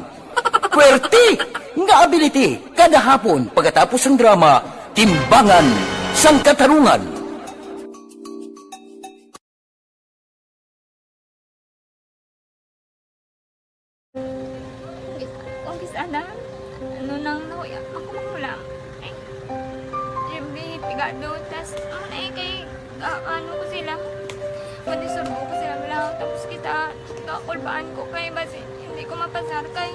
Puwerte nga ability! Kada hapon pagkatapos sang drama, Timbangan sang Katarungan. Kung kis-, kung kis-, ana, ano nang nahuya, ako manghulam. Ay, siyempre, pigado, tas, ano na eh, kay, ah, ano ko sila, madisurbo ko sila, wala, tapos kita, kakulbaan ko kay, basi, hindi ko mapasar kay.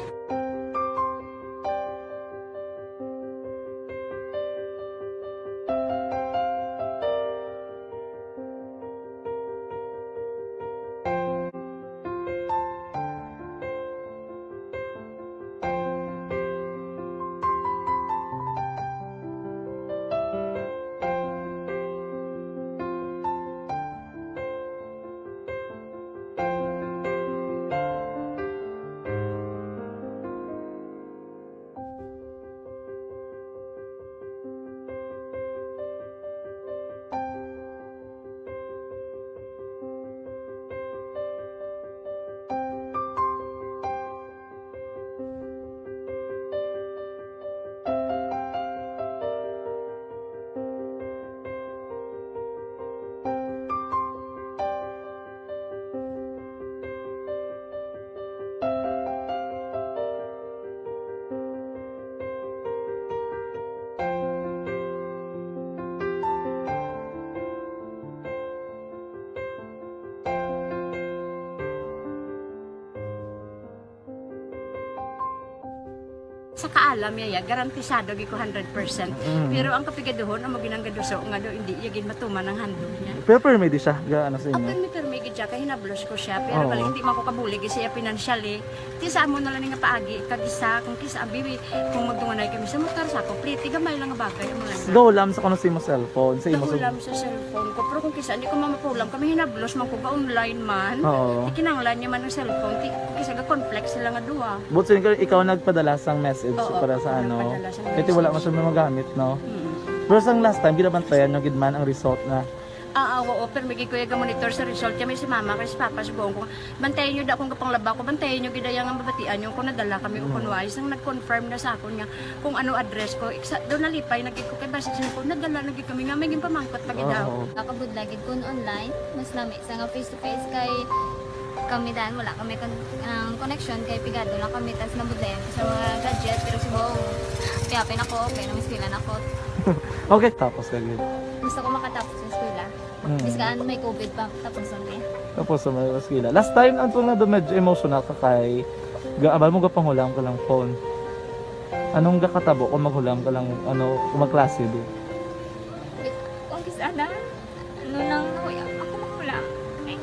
Sa kaalam niya, ya, garantisado gid ko hundred percent. Mm. Pero ang kapigaduhon, amo ginang gaduso nga do, hindi iya gid matuman ang handog niya. Pero permi di siya, ga-, ano sa inyo? Permi, permi gid siya, kay hinablos ko siya. Pero Oo. bali, hindi man ko kabulig siya financially. Ti sa amo na lang nga paagi, kag isa, kung kisa, abi, kung magdunganay kami sa motor, sa ako, pliti, gamay lang nga bagay, amo lang. Gahulam sa kuno sa imo cellphone, sa imo sa Gahulam sa cellphone ko, pero kung kisa, hindi ko mamapulam, kami hinablos man ko, ga-online man. Oo. Ti kinahanglan niya man ang cellphone, ti, kung kisa, ga-conflict sila nga duha. But so, ikaw, ikaw nagpadala sang message Oo, para sa ako ano? nagpadala sang Kaya ti wala man message. siya may magamit, no? Mm. Pero sang last time, ginabantayan nyo gid man ang result na Ah, ah, oo, pero may gid ko iya ga-monitor sa result. Kaya may si mama, kay si papa, subuon ko, bantayan nyo da akong gapanglaba ko, bantayan nyo gid ang mabatian nyo kung nadala kami o Mm. kung wais. Nang nag-confirm na sa akon nga kung ano address ko, iksa, doon nalipay na gid ko, kay basi sa ko, nadala na gid kami nga, may ginpamangkot pa gid Oo. ako. Nakabudlay gid kun online, mas lami sa nga face to face kay kami dan, wala kami kon-, ang connection kay pigado lang kami, tas nabudlayan ko sa mga gadget, pero subong, happy-happy na ko, okay na, may eskwela na ko. Okay, tapos ka gid. Gusto ko makatapos sa eskwela. Mm. Bisan may covid pa, tapos ang day. Tapos sa may eskwela. Last time, ang tunga do medyo emotional ka kay gaabal mo gapanghulam ka lang phone. Anong gakatabo kung maghulam ka lang, ano, kung magklase di? Kung kisa na, ano nang nahuya, ako maghulam. Ay,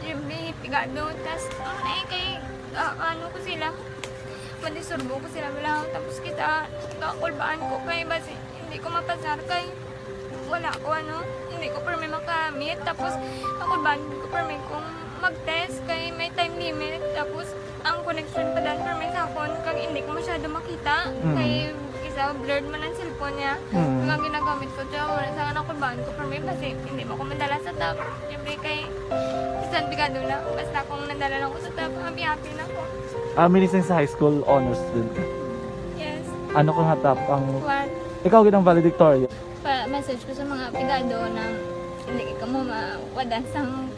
siyempre, pigado. Tas, ano na eh, kay, ah, ano ko sila, madisturbo ko sila, wala. Tapos kita, kakulbaan ko kay basi, hindi ko mapasar kay wala ko, ano, hindi ko permi makamit. Tapos, kakulbaan ko permi kung mag-test kay may time limit. Tapos, ang connection pa dan permi sa akon, kag hindi ko masyado makita. Mm. Kay, isa, blurred man ang cellphone niya. Mm. Kag ang ginagamit ko, siya, wala sa kakulbaan ko permi, basi, hindi mo ko madala sa top. Siyempre, kay, bisan pigado na, basta kung nadala lang ko sa top, happy-happy na ko. Ah, minising sa high school, honor student ka? Yes. Ano ka nga top ang One. Ikaw gid ang valedictorian? Pa-message ko sa mga pigado na hindi ka mo mawadan sang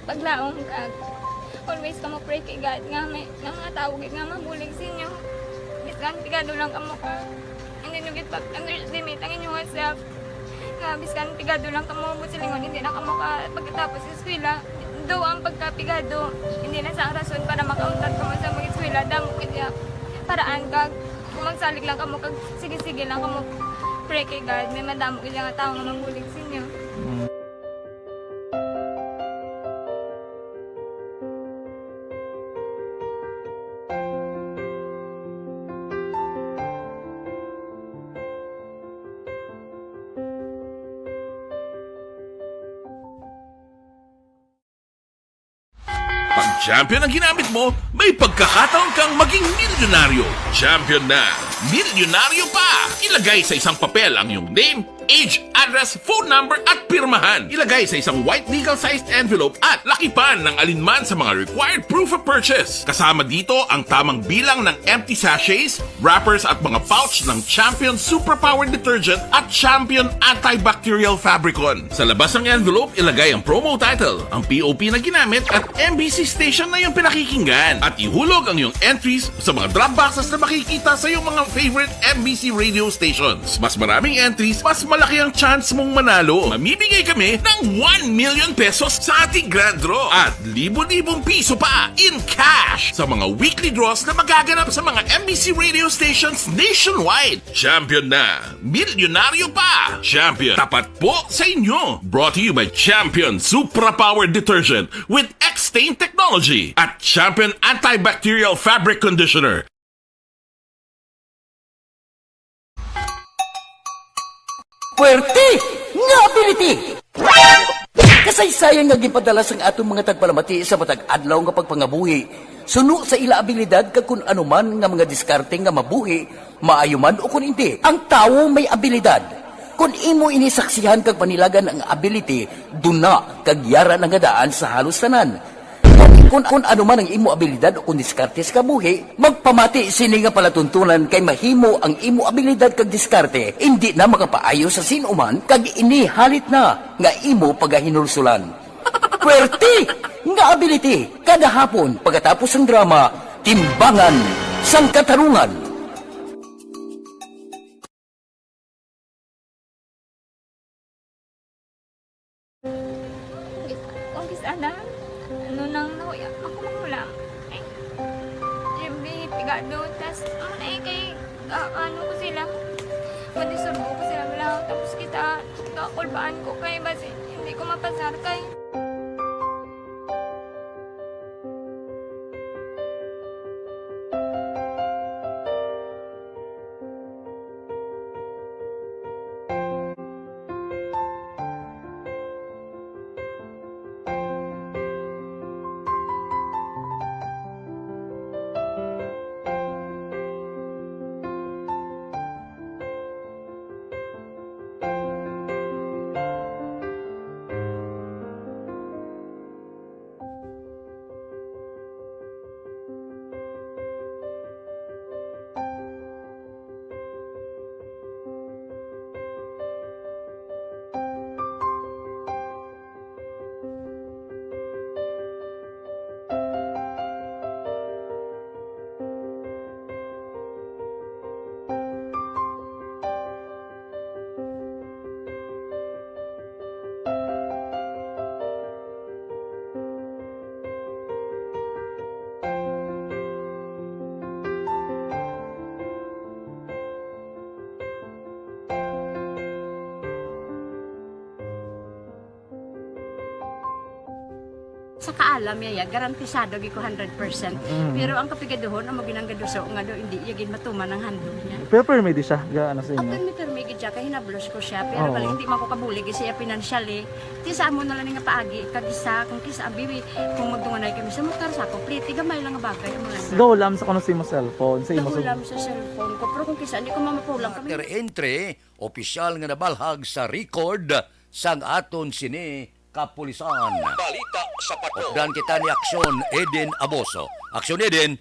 paglaom, kag always ka mo pray kay God nga may, nga mga tawo gid nga mabulig sa inyo. Bisan pigado lang kamo ka, hindi nyo gid pag-underestimate ang inyong self. Nga bisan pigado lang kamo, buot silingon, hindi na kamo ka pagkatapos sa eskwela. Daw ang pagkapigado, hindi na sa rason para makauntat kamo sa mag-eskwela. Damo gid nga paraan, kag kung magsalig lang kamo, kag sige-sige lang kamo pray kay God, may madamo gid nga tawo nga mabulig sa inyo. Mm. Pag champion ang ginamit mo, may pagkakataon kang maging milyonaryo. Champion na, milyonaryo pa! Ilagay sa isang papel ang iyong name, age, address, phone number, at pirmahan. Ilagay sa isang white legal-sized envelope at lakipan ng alinman sa mga required proof of purchase. Kasama dito ang tamang bilang ng empty sachets, wrappers, at mga pouch ng Champion Superpower Detergent at Champion Antibacterial Fabricon. Sa labas ng envelope, ilagay ang promo title, ang P O P na ginamit, at M B C station na iyong pinakikinggan. At ihulog ang iyong entries sa mga drop boxes na makikita sa iyong mga favorite M B C radio stations. Mas maraming entries, mas malaki ang chance mong manalo. Mamimigay kami ng one million pesos sa ating grand draw at libo-libong piso pa in cash sa mga weekly draws na magaganap sa mga M B C radio stations nationwide. Champion na! Milyonaryo pa! Champion, tapat po sa inyo! Brought to you by Champion Supra Power Detergent with X-Stain Technology at Champion Antibacterial Fabric Conditioner. Puwerte nga ability! Kasaysayan nga ginpadala sang aton mga tagpalamati sa matag adlaw nga pagpangabuhi, suno sa ila abilidad kag kun ano man nga mga diskarte nga mabuhi, maayo man o kun indi. Ang tawo may abilidad. Kun imo ini saksihan kag panilagan ang ability, duna kag yara na nga daan sa halos tanan. Kun, kun ano man ang imo abilidad o kun diskarte sa kabuhi, magpamati sini nga palatuntunan kay mahimo ang imo abilidad kag diskarte indi na makapaayo sa sin-o man kag ini halit na nga imo pagahinulsulan. Puwerte nga ability kada hapon pagkatapos sang drama, Timbangan sang Katarungan. Kung kis-, kung kis-, ano, ano nang nahuya, ako manghulam. Ay, siyempre, Ano, tas, ano na eh, kay, ah, ano ko sila, madisturbo ko sila, wala. Tapos kita, kakulbaan ko kay basi, hindi ko mapasar kay. Sa kaalam niya, ya, garantisado gyud ko hundred percent. Mm. Pero ang kapigaduhon, amo ginang gaduso nga do, hindi iya gid matuman ang handog niya. Pero permi di siya, ga, ano sa inyo? Ang permi, permi gid siya, kay hinablos ko siya. Pero Oo. Bali, hindi man ko kabulig siya financially. Ti sa amo na lang nga paagi, kag isa, kung kisa, bibi, kung magdunganay kami sa motor, sa ako, pliti, gamay lang nga bagay, amo lang. Gahulam sa kuno sa imo cellphone, sa imo Gahulam sa cellphone ko, pero kung kisa, hindi ko mamapulang kami. Water entry, opisyal nga nabalhag sa record sang aton sini kapulisan. Balita sa Patrol. Updan kita ni Aksyon Eden Aboso. Aksyon Eden.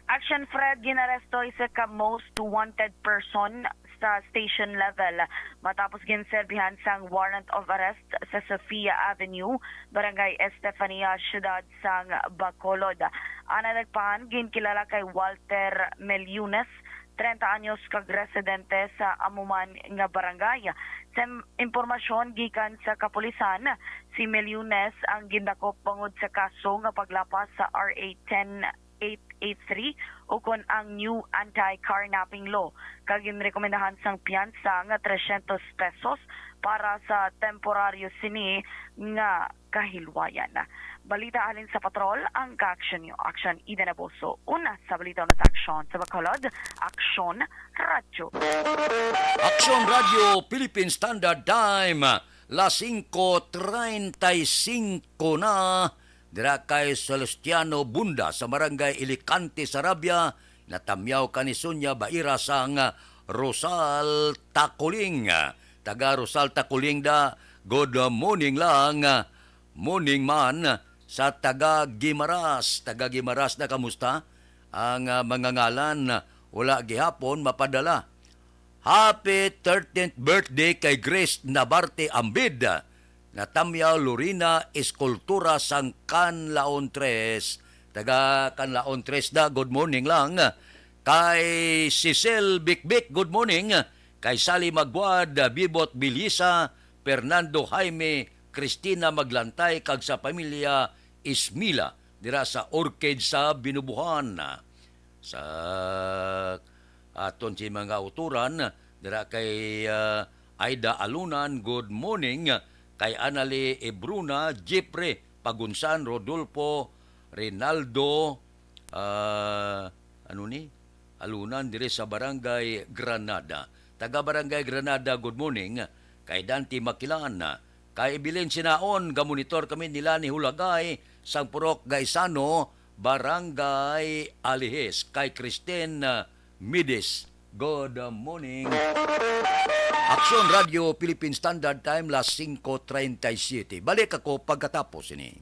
Action Fred, ginaresto isa ka most wanted person sa station level matapos ginserbihan sang warrant of arrest sa Sofia Avenue, Barangay Estefania, siyudad sang Bacolod. Ang nadakpan ginkilala kay Walter Meliones, treinta anyos, kag residente sa amo man nga barangay. Sa im-, impormasyon gikan sa kapulisan, si Meliones ang gindakop bangod sa kaso nga paglapas sa R A ten eight eight three ukon ang New Anti-Carnapping Law, kag ginrekomendahan sang piyansa nga trescientos pesos para sa temporaryo sini nga kahilwayan. Balita halin sa Patrol, ang kaaksyon niyo. Aksyon Eden Aboso. Una sa balita, una sa aksyon sa Bacolod, Aksyon Radyo. Aksyon Radyo Philippine Standard Time, las singko treinta y cinco na. Dira kay Celestiano Bunda sa Barangay Ilicante, Sarabia, natamyaw kani Sonia Baira sang Rosal Takuling. Taga Rosal Takuling da, good morning lang. Morning man sa taga Guimaras. Taga Guimaras na, kamusta? Ang, ah, mga ngalan, wala gihapon mapadala. Happy thirteenth birthday kay Grace Nabarte Ambid. Natamyaw Lorena Escultura sang Canlaon Tres. Taga Canlaon Tres da, good morning lang. Kay Cecil Bikbik, good morning. Kay Sally Magwad, Bibot Bilisa, Fernando Jaime, Cristina Maglantay, kag sa pamilya Ismila dira sa Orchid sa Binubuhan. Sa aton si mga uturan, dira kay, ah, Aida Alunan, good morning. Kay Anali Ebruna, Jeffrey Pagunsan, Rodolfo, Rinaldo, ah, ano ni? Alunan diri sa Barangay Granada. Taga Barangay Granada, good morning. Kay Dante Makilan, kay Evelyn Sinaon, gamonitor kami nila ni Hulagay, sang Purok Gaisano, Barangay Alihis. Kay Christine, ah, Midis, good morning. Aksyon Radio Philippine Standard Time, las singko treinta y siete. Balik ako pagkatapos ini.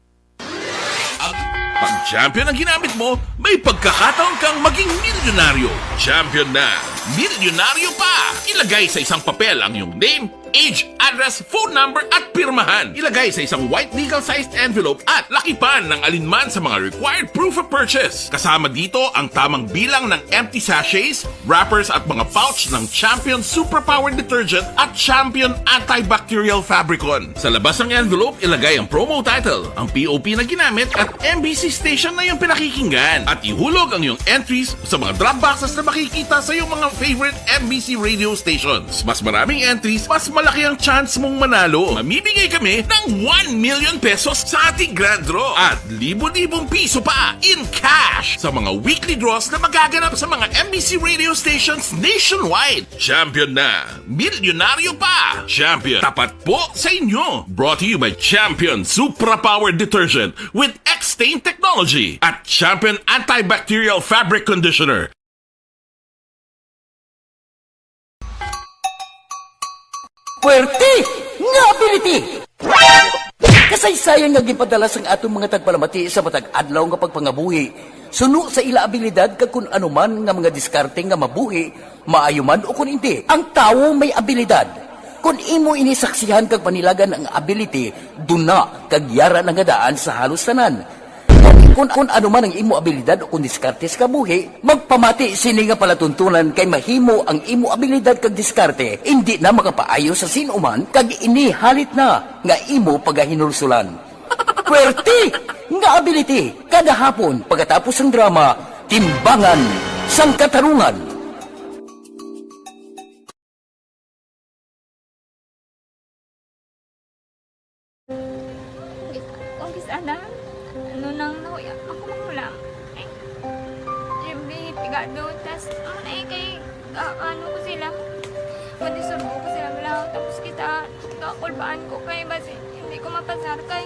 Pag champion ang ginamit mo, may pagkakataon kang maging milyonaryo. Champion na, milyonaryo pa! Ilagay sa isang papel ang iyong name, age, address, phone number, at pirmahan. Ilagay sa isang white legal-sized envelope at lakipan ng alinman sa mga required proof of purchase. Kasama dito ang tamang bilang ng empty sachets, wrappers, at mga pouch ng Champion Suprapower Detergent at Champion Antibacterial Fabricon. Sa labas ng envelope, ilagay ang promo title, ang P O P na ginamit, at M B C station na iyong pinakikinggan. At ihulog ang iyong entries sa mga drop boxes na makikita sa iyong mga favorite M B C radio stations. Mas maraming entries, mas malaki ang chance mong manalo. Mamimigay kami ng one million pesos sa ating grand draw at libo-libong piso pa in cash sa mga weekly draws na magaganap sa mga M B C radio stations nationwide. Champion na! Milyonaryo pa! Champion, tapat po sa inyo! Brought to you by Champion Supra Power Detergent with X-Stain Technology at Champion Antibacterial Fabric Conditioner. Puwerte nga ability! Kasaysayan nga ginpadala sang aton mga tagpalamati sa matag adlaw nga pagpangabuhi, suno sa ila abilidad kag kun ano man nga mga diskarte nga mabuhi, maayo man o kun indi. Ang tawo may abilidad. Kun imo ini saksihan kag panilagan ang ability, duna kag yara na nga daan sa halos tanan. Kun, kun ano man ang imo abilidad o kun diskarte sa kabuhi, magpamati sini nga palatuntunan kay mahimo ang imo abilidad kag diskarte indi na makapaayo sa sin-o man kag ini halit na nga imo pagahinulsulan. Puwerte nga ability kada hapon pagkatapos sang drama, Timbangan sang Katarungan. Kung kis-, ana, ano nang nahuya, ako manghulam. Ay, Jimmy, pigado, tas, ano na eh, kay, ah, ano ko sila, madisurbo ko sila, wala, tapos kita, kakulbaan ko kay, basi, hindi ko mapasar kay.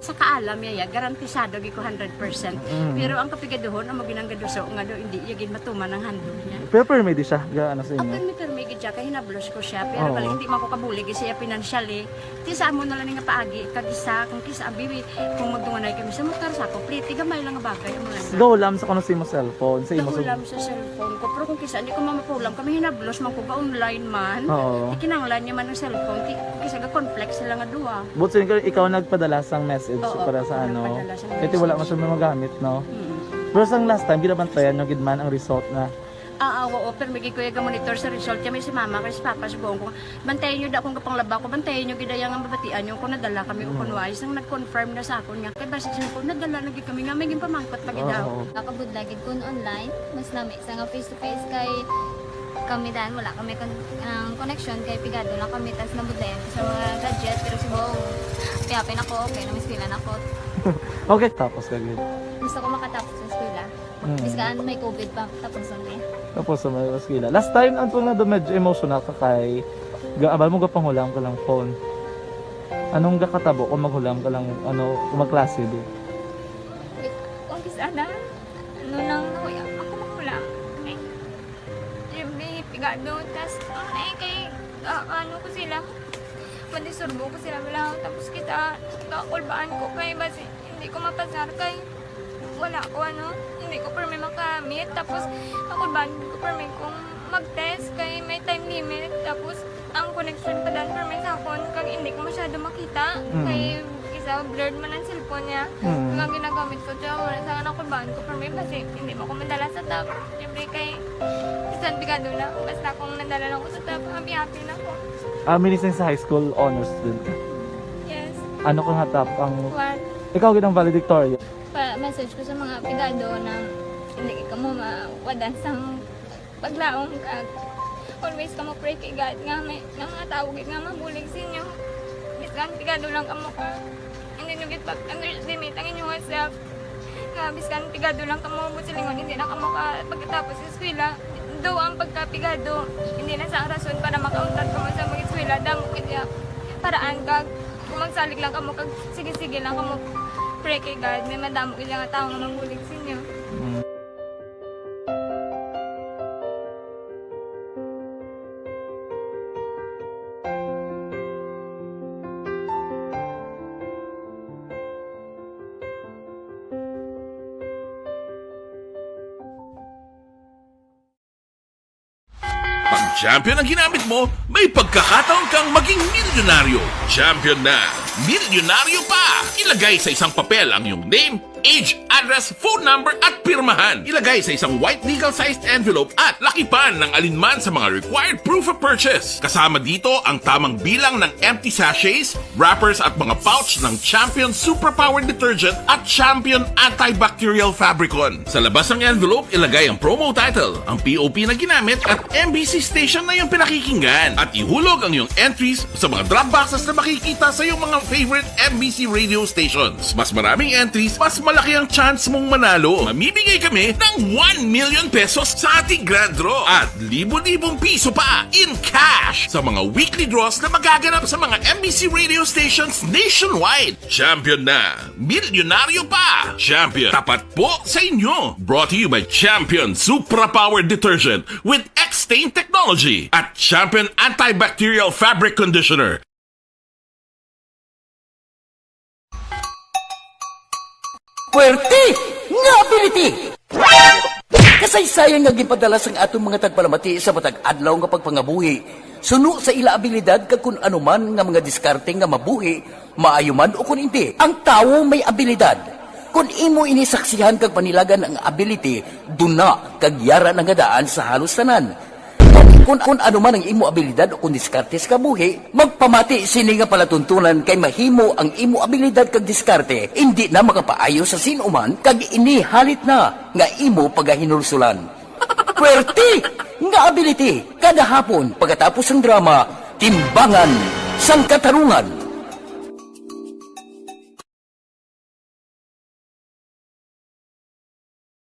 Sa kaalam niya, ya, garantisado gid ko hundred percent. Mm. Pero ang kapigaduhon, amo gid ang gaduso nga daw hindi iya gid matuman ang handog niya. Pero permi di siya, ga, ano sa inyo? Permi, permi gid siya, kay hinablos ko siya. Pero Oo. Bali, hindi man ko kabulig siya financially. Ti sa amo na lang nga paagi, kag isa, kung kisa, abi, kung magdunganay kami sa motor, sa ako, pliti, gamay lang nga bagay, amo lang. Gahulam sa kuno sa imo cellphone, sa imo sa Gahulam sa cellphone ko, pero kung kisa, hindi ko mamapulam, kami hinablos man ko, ga-online man. Oo. Ti kinahanglan niya man ang cellphone, ti, kung kisa, ga-conflict sila nga duha. But since ikaw nagpadala sang message Oo, para sa ako ano, nagpadala sang kaya ti wala man message. Siya magamit, no? Mm. Pero sang last time, ginabantayan nyo gid man ang result na. Ah, ah, oo, pero may gid ko yung monitor sa result. Kaya may si mama, kay si papa, subukan ko, bantayan nyo da akong kapanglaba ko, bantayan nyo gid ang mabatian nyo kung nadala kami o Mm. kung wala. Isang nag-confirm na sa akon nga, kay basi siya ko, nadala na gid kami nga, may ginpamangkot pa gid Oo, daw. Oo. Nakabudlay gid kun online, mas nami sa nga face to face kay kami dan wala kami kon-, ang connection kay pigado lang kami tas nabudlayan ko sa mga gadget pero si Bong, kaya pa nako, okay na, mas pila na ko. Okay, tapos ka gid. Gusto ko makatapos sa eskwela. Mm. Bis kaan may covid pa, tapos ang eh. Tapos sa mga eskwela. Last time, ang tunga do medyo emotional ka kay ga-, abal mo gapanghulam ka lang phone. Anong gakatabo kung maghulam ka lang, ano, kung magklase di? Wait, kung kis-, ana? Ano nang nahuya? Ako manghulam. Ay, Jimmy, pigado. Tas, ang na eh, kay, ah, ano ko sila? Madisurbo ko sila, wala. Tapos kita, kakulbaan ko kay, basi, hindi ko mapasar kay, wala ko, ano, hindi ko permi makamit. Tapos, kakulbaan ko permi kung mag-test kay may time limit. Tapos, Ang connection pa dan permi sa akon, kag hindi ko masyado makita. Mm. Kay isa, blurred man ang cellphone niya. Mm. Kag ang ginagamit ko, siya mo sa anak ko, baan ko permi, basi hindi mo ko madala sa top. Siyempre, kay bisan pigado na, basta kung nadala lang ko sa top, happy-happy na ko. Ah, minising sa high school, honors student ka? Yes. Ano ka nga top ang One. Ikaw gid ang valedictorian? Pa-message ko sa mga pigado na hindi ka mo mawadan sang paglaom, kag always ka mo pray kay God nga may, nga mga tawo gid nga mabulig sa inyo. Bisan pigado lang kamo ka, hindi nyo gid pag-underestimate ang inyong self. Nga bisan pigado lang kamo, buot silingon, hindi na kamo ka pagkatapos sa eskwela. Though ang pagkapigado, hindi na sa rason para makauntat kamo sa mag-eskwela, damo gid ya paraan, kag kung magsalig lang kamo, kag sige-sige lang kamo pray kay God, may madamo gid nga tawo nga mabulig sa inyo. Mm. Pag champion ang ginamit mo, may pagkakataon kang maging milyonaryo. Champion na, milyonaryo pa! Ilagay sa isang papel ang iyong name, age, address, phone number, at pirmahan. Ilagay sa isang white legal-sized envelope at lakipan ng alinman sa mga required proof of purchase. Kasama dito ang tamang bilang ng empty sachets, wrappers, at mga pouch ng Champion Suprapower Detergent at Champion Antibacterial Fabricon. Sa labas ng envelope, ilagay ang promo title, ang P O P na ginamit, at M B C station na iyong pinakikinggan. At ihulog ang iyong entries sa mga drop boxes na makikita sa iyong mga favorite M B C radio stations. Mas maraming entries, mas malaki ang chance mong manalo. Mamimigay kami ng one million pesos sa ating grand draw at libo-libong piso pa in cash sa mga weekly draws na magaganap sa mga M B C radio stations nationwide. Champion na! Milyonaryo pa! Champion, tapat po sa inyo! Brought to you by Champion Supra Power Detergent with X-Stain Technology at Champion Antibacterial Fabric Conditioner. Puwerte nga ability! Kasaysayan nga ginpadala sang aton mga tagpalamati sa matag adlaw nga pagpangabuhi, suno sa ila abilidad kag kun ano man nga mga diskarte nga mabuhi, maayo man o kun indi. Ang tawo may abilidad. Kun imo ini saksihan kag panilagan ang ability, duna kag yara na nga daan sa halos tanan. Kun, kun ano man ang imo abilidad o kun diskarte sa kabuhi, magpamati sini nga palatuntunan kay mahimo ang imo abilidad kag diskarte indi na makapaayo sa sin-o man kag ini halit na nga imo pagahinulsulan. Puwerte nga ability kada hapon pagkatapos sang drama Timbangan sang Katarungan.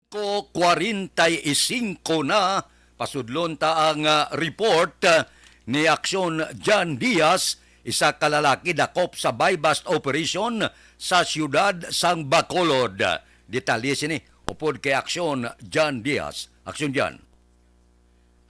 Ko kwarenta y singko na, pasudlon ta ang, ah, report, ah, ni Aksyon Jan Diaz, isa ka lalaki dakop sa buy-bust operation sa siyudad sang Bacolod. Detalye sini upod kay Aksyon Jan Diaz. Aksyon Jan.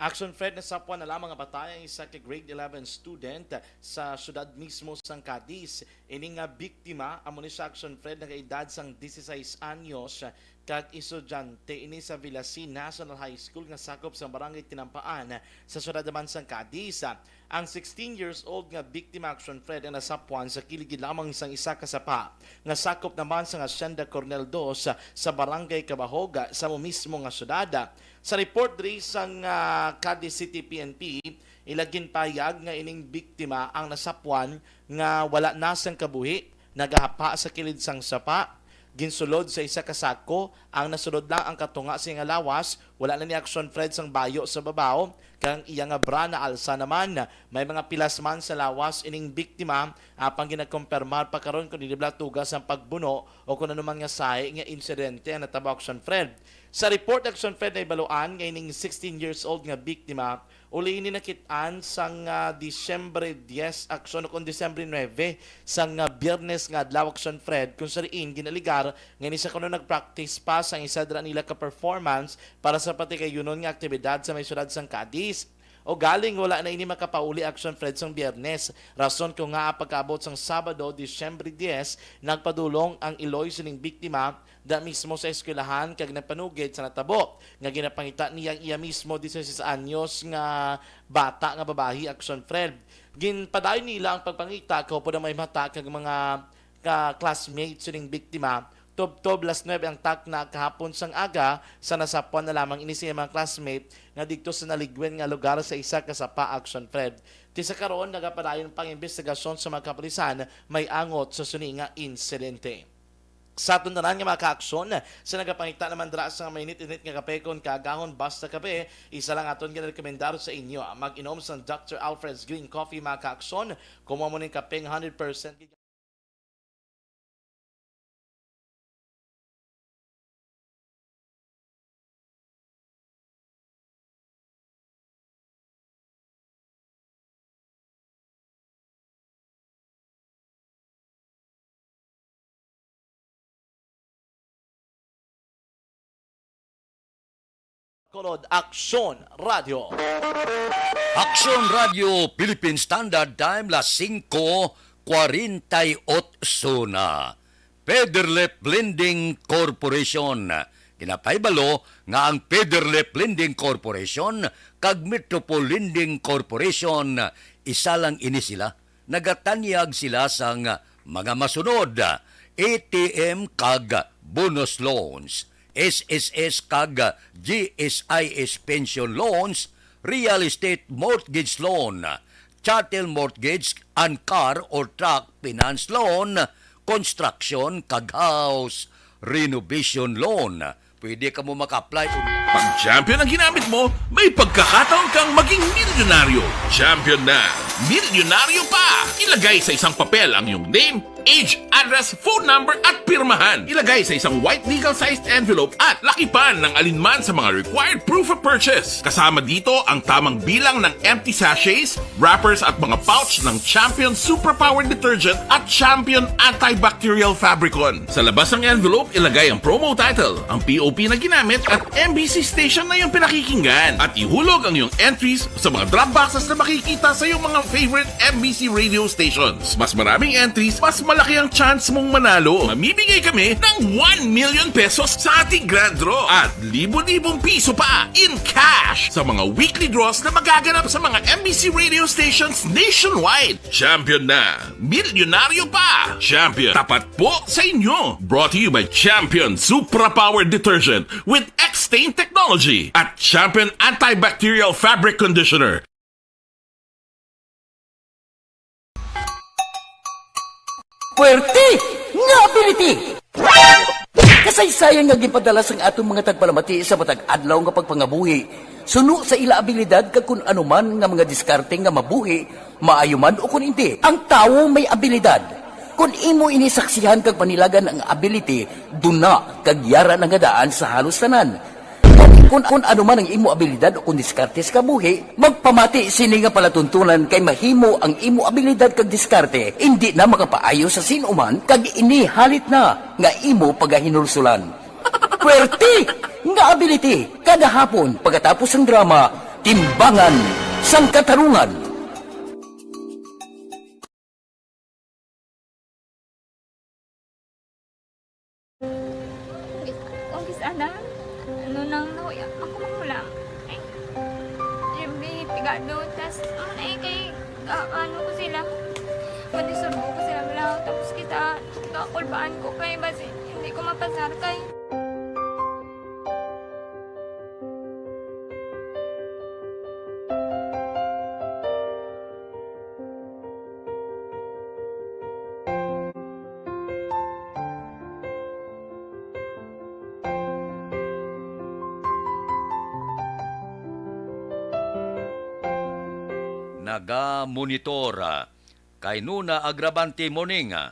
Action Fred, nasapwan na lamang nga patay ang isa ka grade eleven student sa siyudad mismo sang Cadiz. Ini nga biktima amo ni siya, Action Fred, nagaedad sang dieciséis anyos, kag estudyante ini sa Villasin National High School nga sakop sa Barangay Tinampaan sa siyudad naman sang Cadiz. Ang sixteen years old nga biktima, Action Fred, ang nasapwan sa kilid lamang sang isa ka sapa nga sakop naman sang Hacienda Cornel dos sa Barangay Cabahog sa amo mismo nga siyudad. Sa report diri sang, ah, Cadiz City P N P, ila ginpahayag nga ining biktima ang nasapwan nga wala na sang kabuhi, nagahapa sa kilid sang sapa, ginsulod sa isa ka sako, ang nasulod lang ang katunga sa iyang lawas, wala na ni Action Fred sang bayo sa babaw, kag ang iya nga bra naalsa naman. May mga pilas man sa lawas ining biktima, apang ginakumpirmar pa karon kon dili bala tugas ang pagbuno o kon ano man nga sahi nga insidente ang natabo, Action Fred. Sa report, Action Fred, nahibaluan nga ining sixteen years old nga biktima, uli ini nakit-an sang, ah, Disyembre diyes, Action, o kon Disyembre nuebe, sang, ah, Biyernes nga adlaw, Action Fred, kung sa diin ginalegar nga ini sa kuno nag-practice pa sang isa dira nila ka performance para sa patigayunon nga aktibidad sa may siyudad sang Cadiz. Ugaling wala na ini makapauli, Action Fred, sang Biyernes, rason kon ngaa pagkaabot sang Sabado, Disyembre diyes, nagpadulong ang iloy sining biktima da mismo sa eskwelahan kag nagpanugid sa natabo nga ginapangita niya ang iya mismo dieciséis anyos nga bata nga babayi, Action Fred. Ginpadayon nila ang pagpangita kaupod ang may mata kag mga ka-classmate sining biktima. Tubtob las nuebe ang takna kahapon sang aga sa nasapwan na lamang ini sa iyang mga classmate nga didto sa naligwen nga lugar sa isa ka sapa, Action Fred. Ti sa karon, nagapadayon pa ang imbestigasyon sa mga kapulisan may angot sa sini nga insidente. Sa aton tanan nga mga ka-aksyon, sa nagapangita naman dira sa mainit-init nga kape kon kaagahon basta kape, isa lang aton ginarekomendar sa inyo, mag-inom sang Doctor Alfred's Green Coffee, mga ka-aksyon. Kumuha mo ning kape nga hundred percent Kolod, Aksyon Radio. Aksyon Radio Philippine Standard Time, las singko kwarenta y otso na. Federlip Lending Corporation. Ginapahibalo nga ang Federlip Lending Corporation kag Metropol Lending Corporation, isa lang ini sila. Nagatanyag sila sang mga masunod: A T M kag bonus loans, S S S kag G S I S pension loans, real estate mortgage loan, chattel mortgage and car or truck finance loan, construction kag house renovation loan. Pwede kamo maka-apply. Pag Champion ang ginamit mo, may pagkakataon kang maging milyonaryo. Champion na, milyonaryo pa! Ilagay sa isang papel ang iyong name, age, address, phone number, at pirmahan. Ilagay sa isang white legal-sized envelope at lakipan ng alinman sa mga required proof of purchase. Kasama dito ang tamang bilang ng empty sachets, wrappers, at mga pouch ng Champion Superpower Detergent at Champion Antibacterial Fabricon. Sa labas ng envelope, ilagay ang promo title, ang P O P na ginamit, at M B C station na iyong pinakikinggan. At ihulog ang iyong entries sa mga drop boxes na makikita sa iyong mga favorite M B C radio stations. Mas maraming entries, mas malaki ang chance mong manalo. Mamimigay kami ng one million pesos sa ating grand draw at libo-libong piso pa in cash sa mga weekly draws na magaganap sa mga M B C radio stations nationwide. Champion na! Milyonaryo pa! Champion, tapat po sa inyo! Brought to you by Champion Supra Power Detergent with X-Stain Technology at Champion Antibacterial Fabric Conditioner. Puwerte nga ability! Kasaysayan nga ginpadala sang aton mga tagpalamati sa matag adlaw nga pagpangabuhi, suno sa ila abilidad kag kun ano man nga mga diskarte nga mabuhi, maayo man o kun indi, ang tawo may abilidad. Kun imo ini saksihan kag panilagan ang ability, duna kag yara na nga daan sa halos tanan. Kun, kun ano man ang imo abilidad o kun diskarte sa kabuhi, magpamati sini nga palatuntunan kay mahimo ang imo abilidad kag diskarte indi na makapaayo sa sin-o man kag ini halit na nga imo pagahinulsolan. Puwerte nga ability kada hapon pagkatapos sang drama, Timbangan sang Katarungan. Umpis, umpis, anak. Ano nang nahuya? Ako mahulam. Ay, Jimmy, pigado. Tas, ano na eh, kay, ah, ano ko sila. Madisturbo ko sila, wala. Tapos kita, kakulbaan ko kay basi, hindi ko mapasar kay. Naga-monitor, ah, kay Nuna Agravante, morning, ah.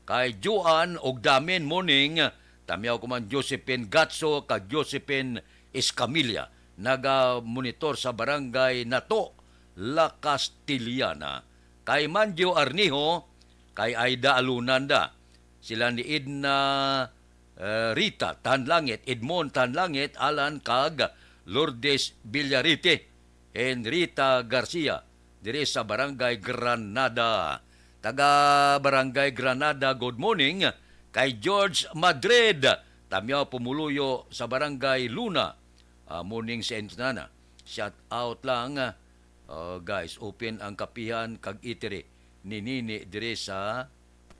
Kay Joan ug Damin, morning. Tamiaw ko man Josephine Gatso kag Josephine Escamilla, naga-monitor sa Barangay Nato, La Castellana. Kay Manjo Arnijo, kay Aida Alunanda, sila ni Edna, eh, Rita Tanlangit, Edmond Tanlangit, Alan kag Lourdes Villarite. Henrita Garcia diri sa Barangay Granada. Taga Barangay Granada, good morning. Kay George Madrid, Tamyaw Pumuluyo sa Barangay Luna, ah, morning sa inyo tanan. Shout out lang, ah, guys, open ang kapihan kag eatery ni Nini dire sa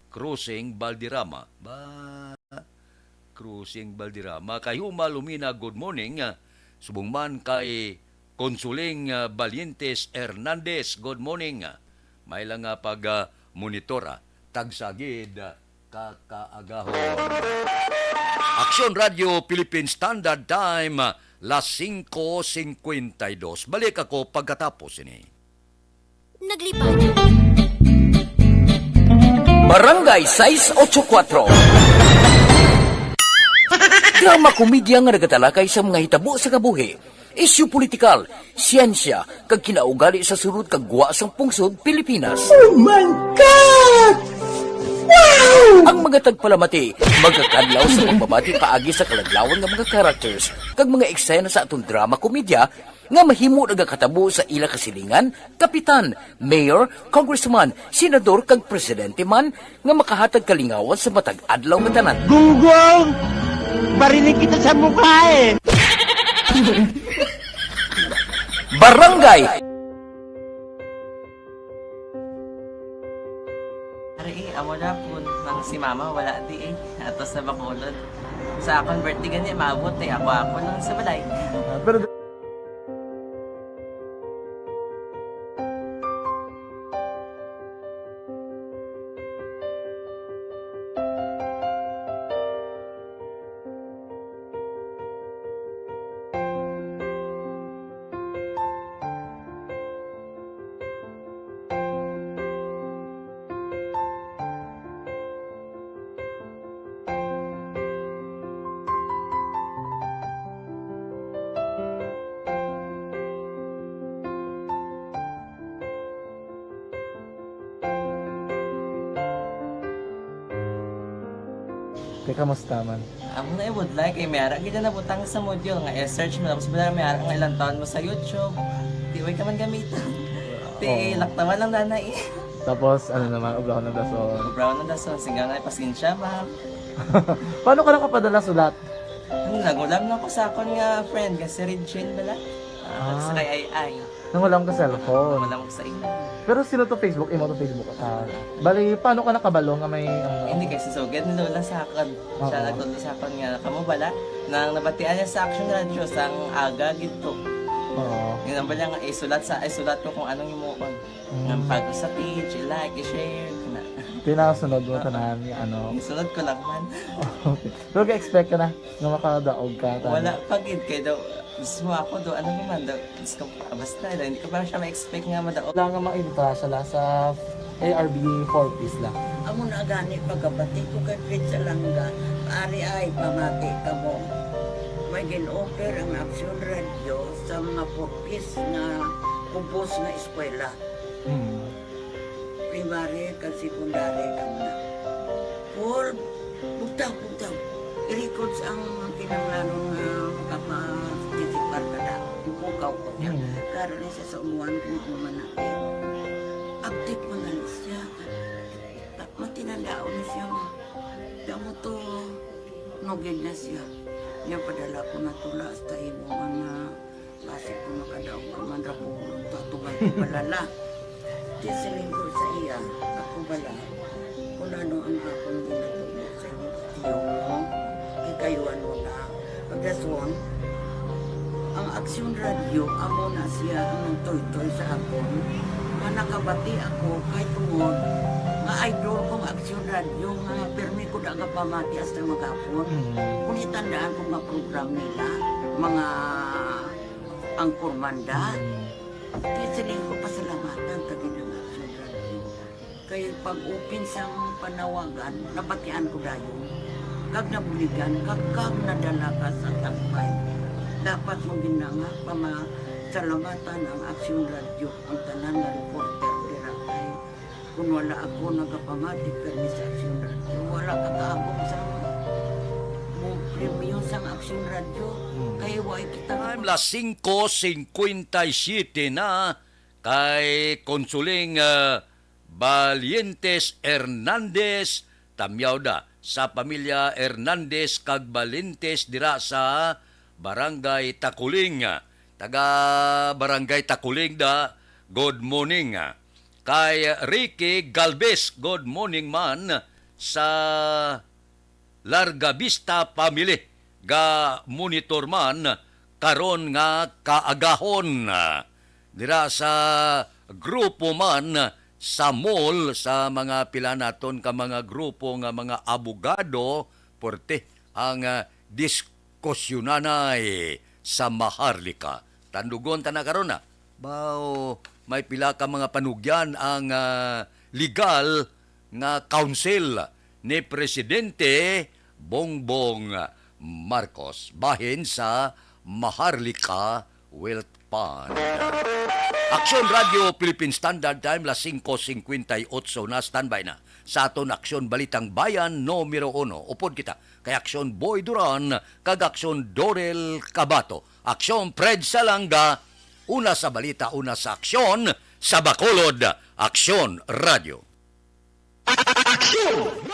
Crossing Valderrama. Ba, Crossing Valderrama. Kay Huma Lumina, good morning. Ah, subong man kay Consuling, ah, Valientes Hernandez, good morning. Ah, may lang nga pag, ah, monitor, ah, tagsa gid, ah, ka kaagahon. Aksyon Radio Philippine Standard Time, ah, las singko singkwenta y dos. Balik ako pagkatapos ini. Naglipay. Barangay sais otso kuwatro. Drama komedya nga nagatalakay sa mga hitabo sa kabuhi, isyu politikal, siyensya, kag kinaugali sa sulod kag gwa sang pungsod Pilipinas. Oh my God! Wow! Ang mga tagpalamati magakadlaw sa pagbabati paagi sa kaladlawan nga mga characters kag mga eksena sa aton drama komedya nga mahimo nagakatabo sa ila kasilingan, kapitan, mayor, congressman, senador, kag presidente man nga makahatag kalingawan sa matag adlaw nga tanan. Gunggong! Barinig kita sa mukha eh! Barangay! Ari, eh, amo na po. Nang si mama, wala di eh. Atos na Bacolod. Sa akon birthday gani, maabot eh. Ako, ako lang sa balay. Ah, pero Kay kamusta man? Amo na, I would like, eh, may ara gid na nabutang sa module nga i-search mo, tapos wala, may ara nga ilang taon mo sa YouTube. Di, way ka man gamitan. Di, Oo. Laktawan lang, nanay. Tapos, ano naman, ubrahon ng dason. Ubrahon ng dason, singga nga, pasensya, ma'am. Paano ka nakapadala sulat? Ano, nangulam lang ko sa akon nga friend, nga si Regine bala. Ah, Ah. Sa kay Ay Ay. Nangulam ka cellphone? Nangulam ko sa imo. Pero sino to Facebook? Imo to Facebook? Ah, bali, paano ka nakabalo nga may, ano? Hindi, kay si Sugad ni Lola sa akon. Siya Oo. Nagtudlo sa akon nga, kamo bala, nang nabatian niya sa Action Radio, sang aga gid to. Oo. Yun ang bala nga, isulat sa, isulat ko kung anong himuon. Mm. Nga pag sa page, i-like, i-share, na. Tinasunod mo Ah. tanan nga, ano? Isunod ko lang man. Okay. Pero ga-expect ka na nga makadaog ka, tama? Wala pa gid, kay daw, mismo ako daw, ano naman daw, Diyos ko, basta daw, hindi ko pa siya ma-expect nga madaog. Wala nga maibutasa la sa A R B four Ps la. Amo na gani pagkabati ko kay Fred Salanga, ari ay pamati kamo. May gin-offer ang Aksyon Radio sa mga four Ps nga kubos nga eskwela. Hmm. Primary kag secondary kamo na. Paul, bugtaw, bugtaw. I-records ang kinahanglanon nga makaparticipar ka na. Bukaw ko niya. Hmm. Karon ni sa sa umuan kung ano man na. Update man na siya. Matinandaon na siya, ma. Kamo to, nugid na siya. Niya padala ko na tula hasta imo man nga basi ko makadaog ka man ra po. Tatugan ko balala. Di siling ko sa iya, ako bala. Kung ano ang akong ginatubo sa iyo, iyo mo, ikayuan mo na. Pagkaswang, ang Aksyon Radio, amo na siya ang nagtoy-toy sa akon. Nga nakabati ako kay tungod nga idol kong Aksyon Radio nga pirmi ko da nga pamati hasta maghapon. Mm. Kung itandaan ko nga program nila, mga angkor manda, Mm. di siling ko pasalamatan ta gid ang Aksyon Radio. Kay pag-open sang panawagan, nabatian ko dayon. Kag nabuligan, kag, kag nadala ka sa tagpay. Dapat mo gid na nga pamasalamatan ang Aksyon Radio, ang tanan nga reporter dira kay kun wala ako nagapamati permi sa Aksyon Radio, wala ka kaabot sa mo premyo sang Aksyon Radio. Hmm. Kay way kita Time, las singko singkwenta y siyete na, kay Consuling, ah, Valientes Hernandez, Tamyaw da. sa pamilya Hernandez kag Balintes dira sa Barangay Takuling. Taga Barangay Takuling da, good morning. Kay Ricky Galvez, good morning man sa Larga Vista family. Ga monitor man karon nga kaagahon. Dira sa grupo man sa mall, sa mga pila naton ka mga grupo nga mga abogado, porte ang, ah, diskusyunanay sa Maharlika. Tandugon ta na karon na. Bao, may pila ka mga panugyan ang, ah, legal nga counsel ni Presidente Bongbong Marcos bahin sa Maharlika Wealth Fund. Aksyon Radio Philippine Standard Time, las singko singkwenta y otso na, standby na sa aton Aksyon Balitang Bayan numero uno. Upod kita kay Aksyon Boy Duran kag Aksyon Dorel Cabato. Aksyon Fred Salanga, una sa balita, una sa aksyon, sa Bacolod, Aksyon Radio. Aksyon!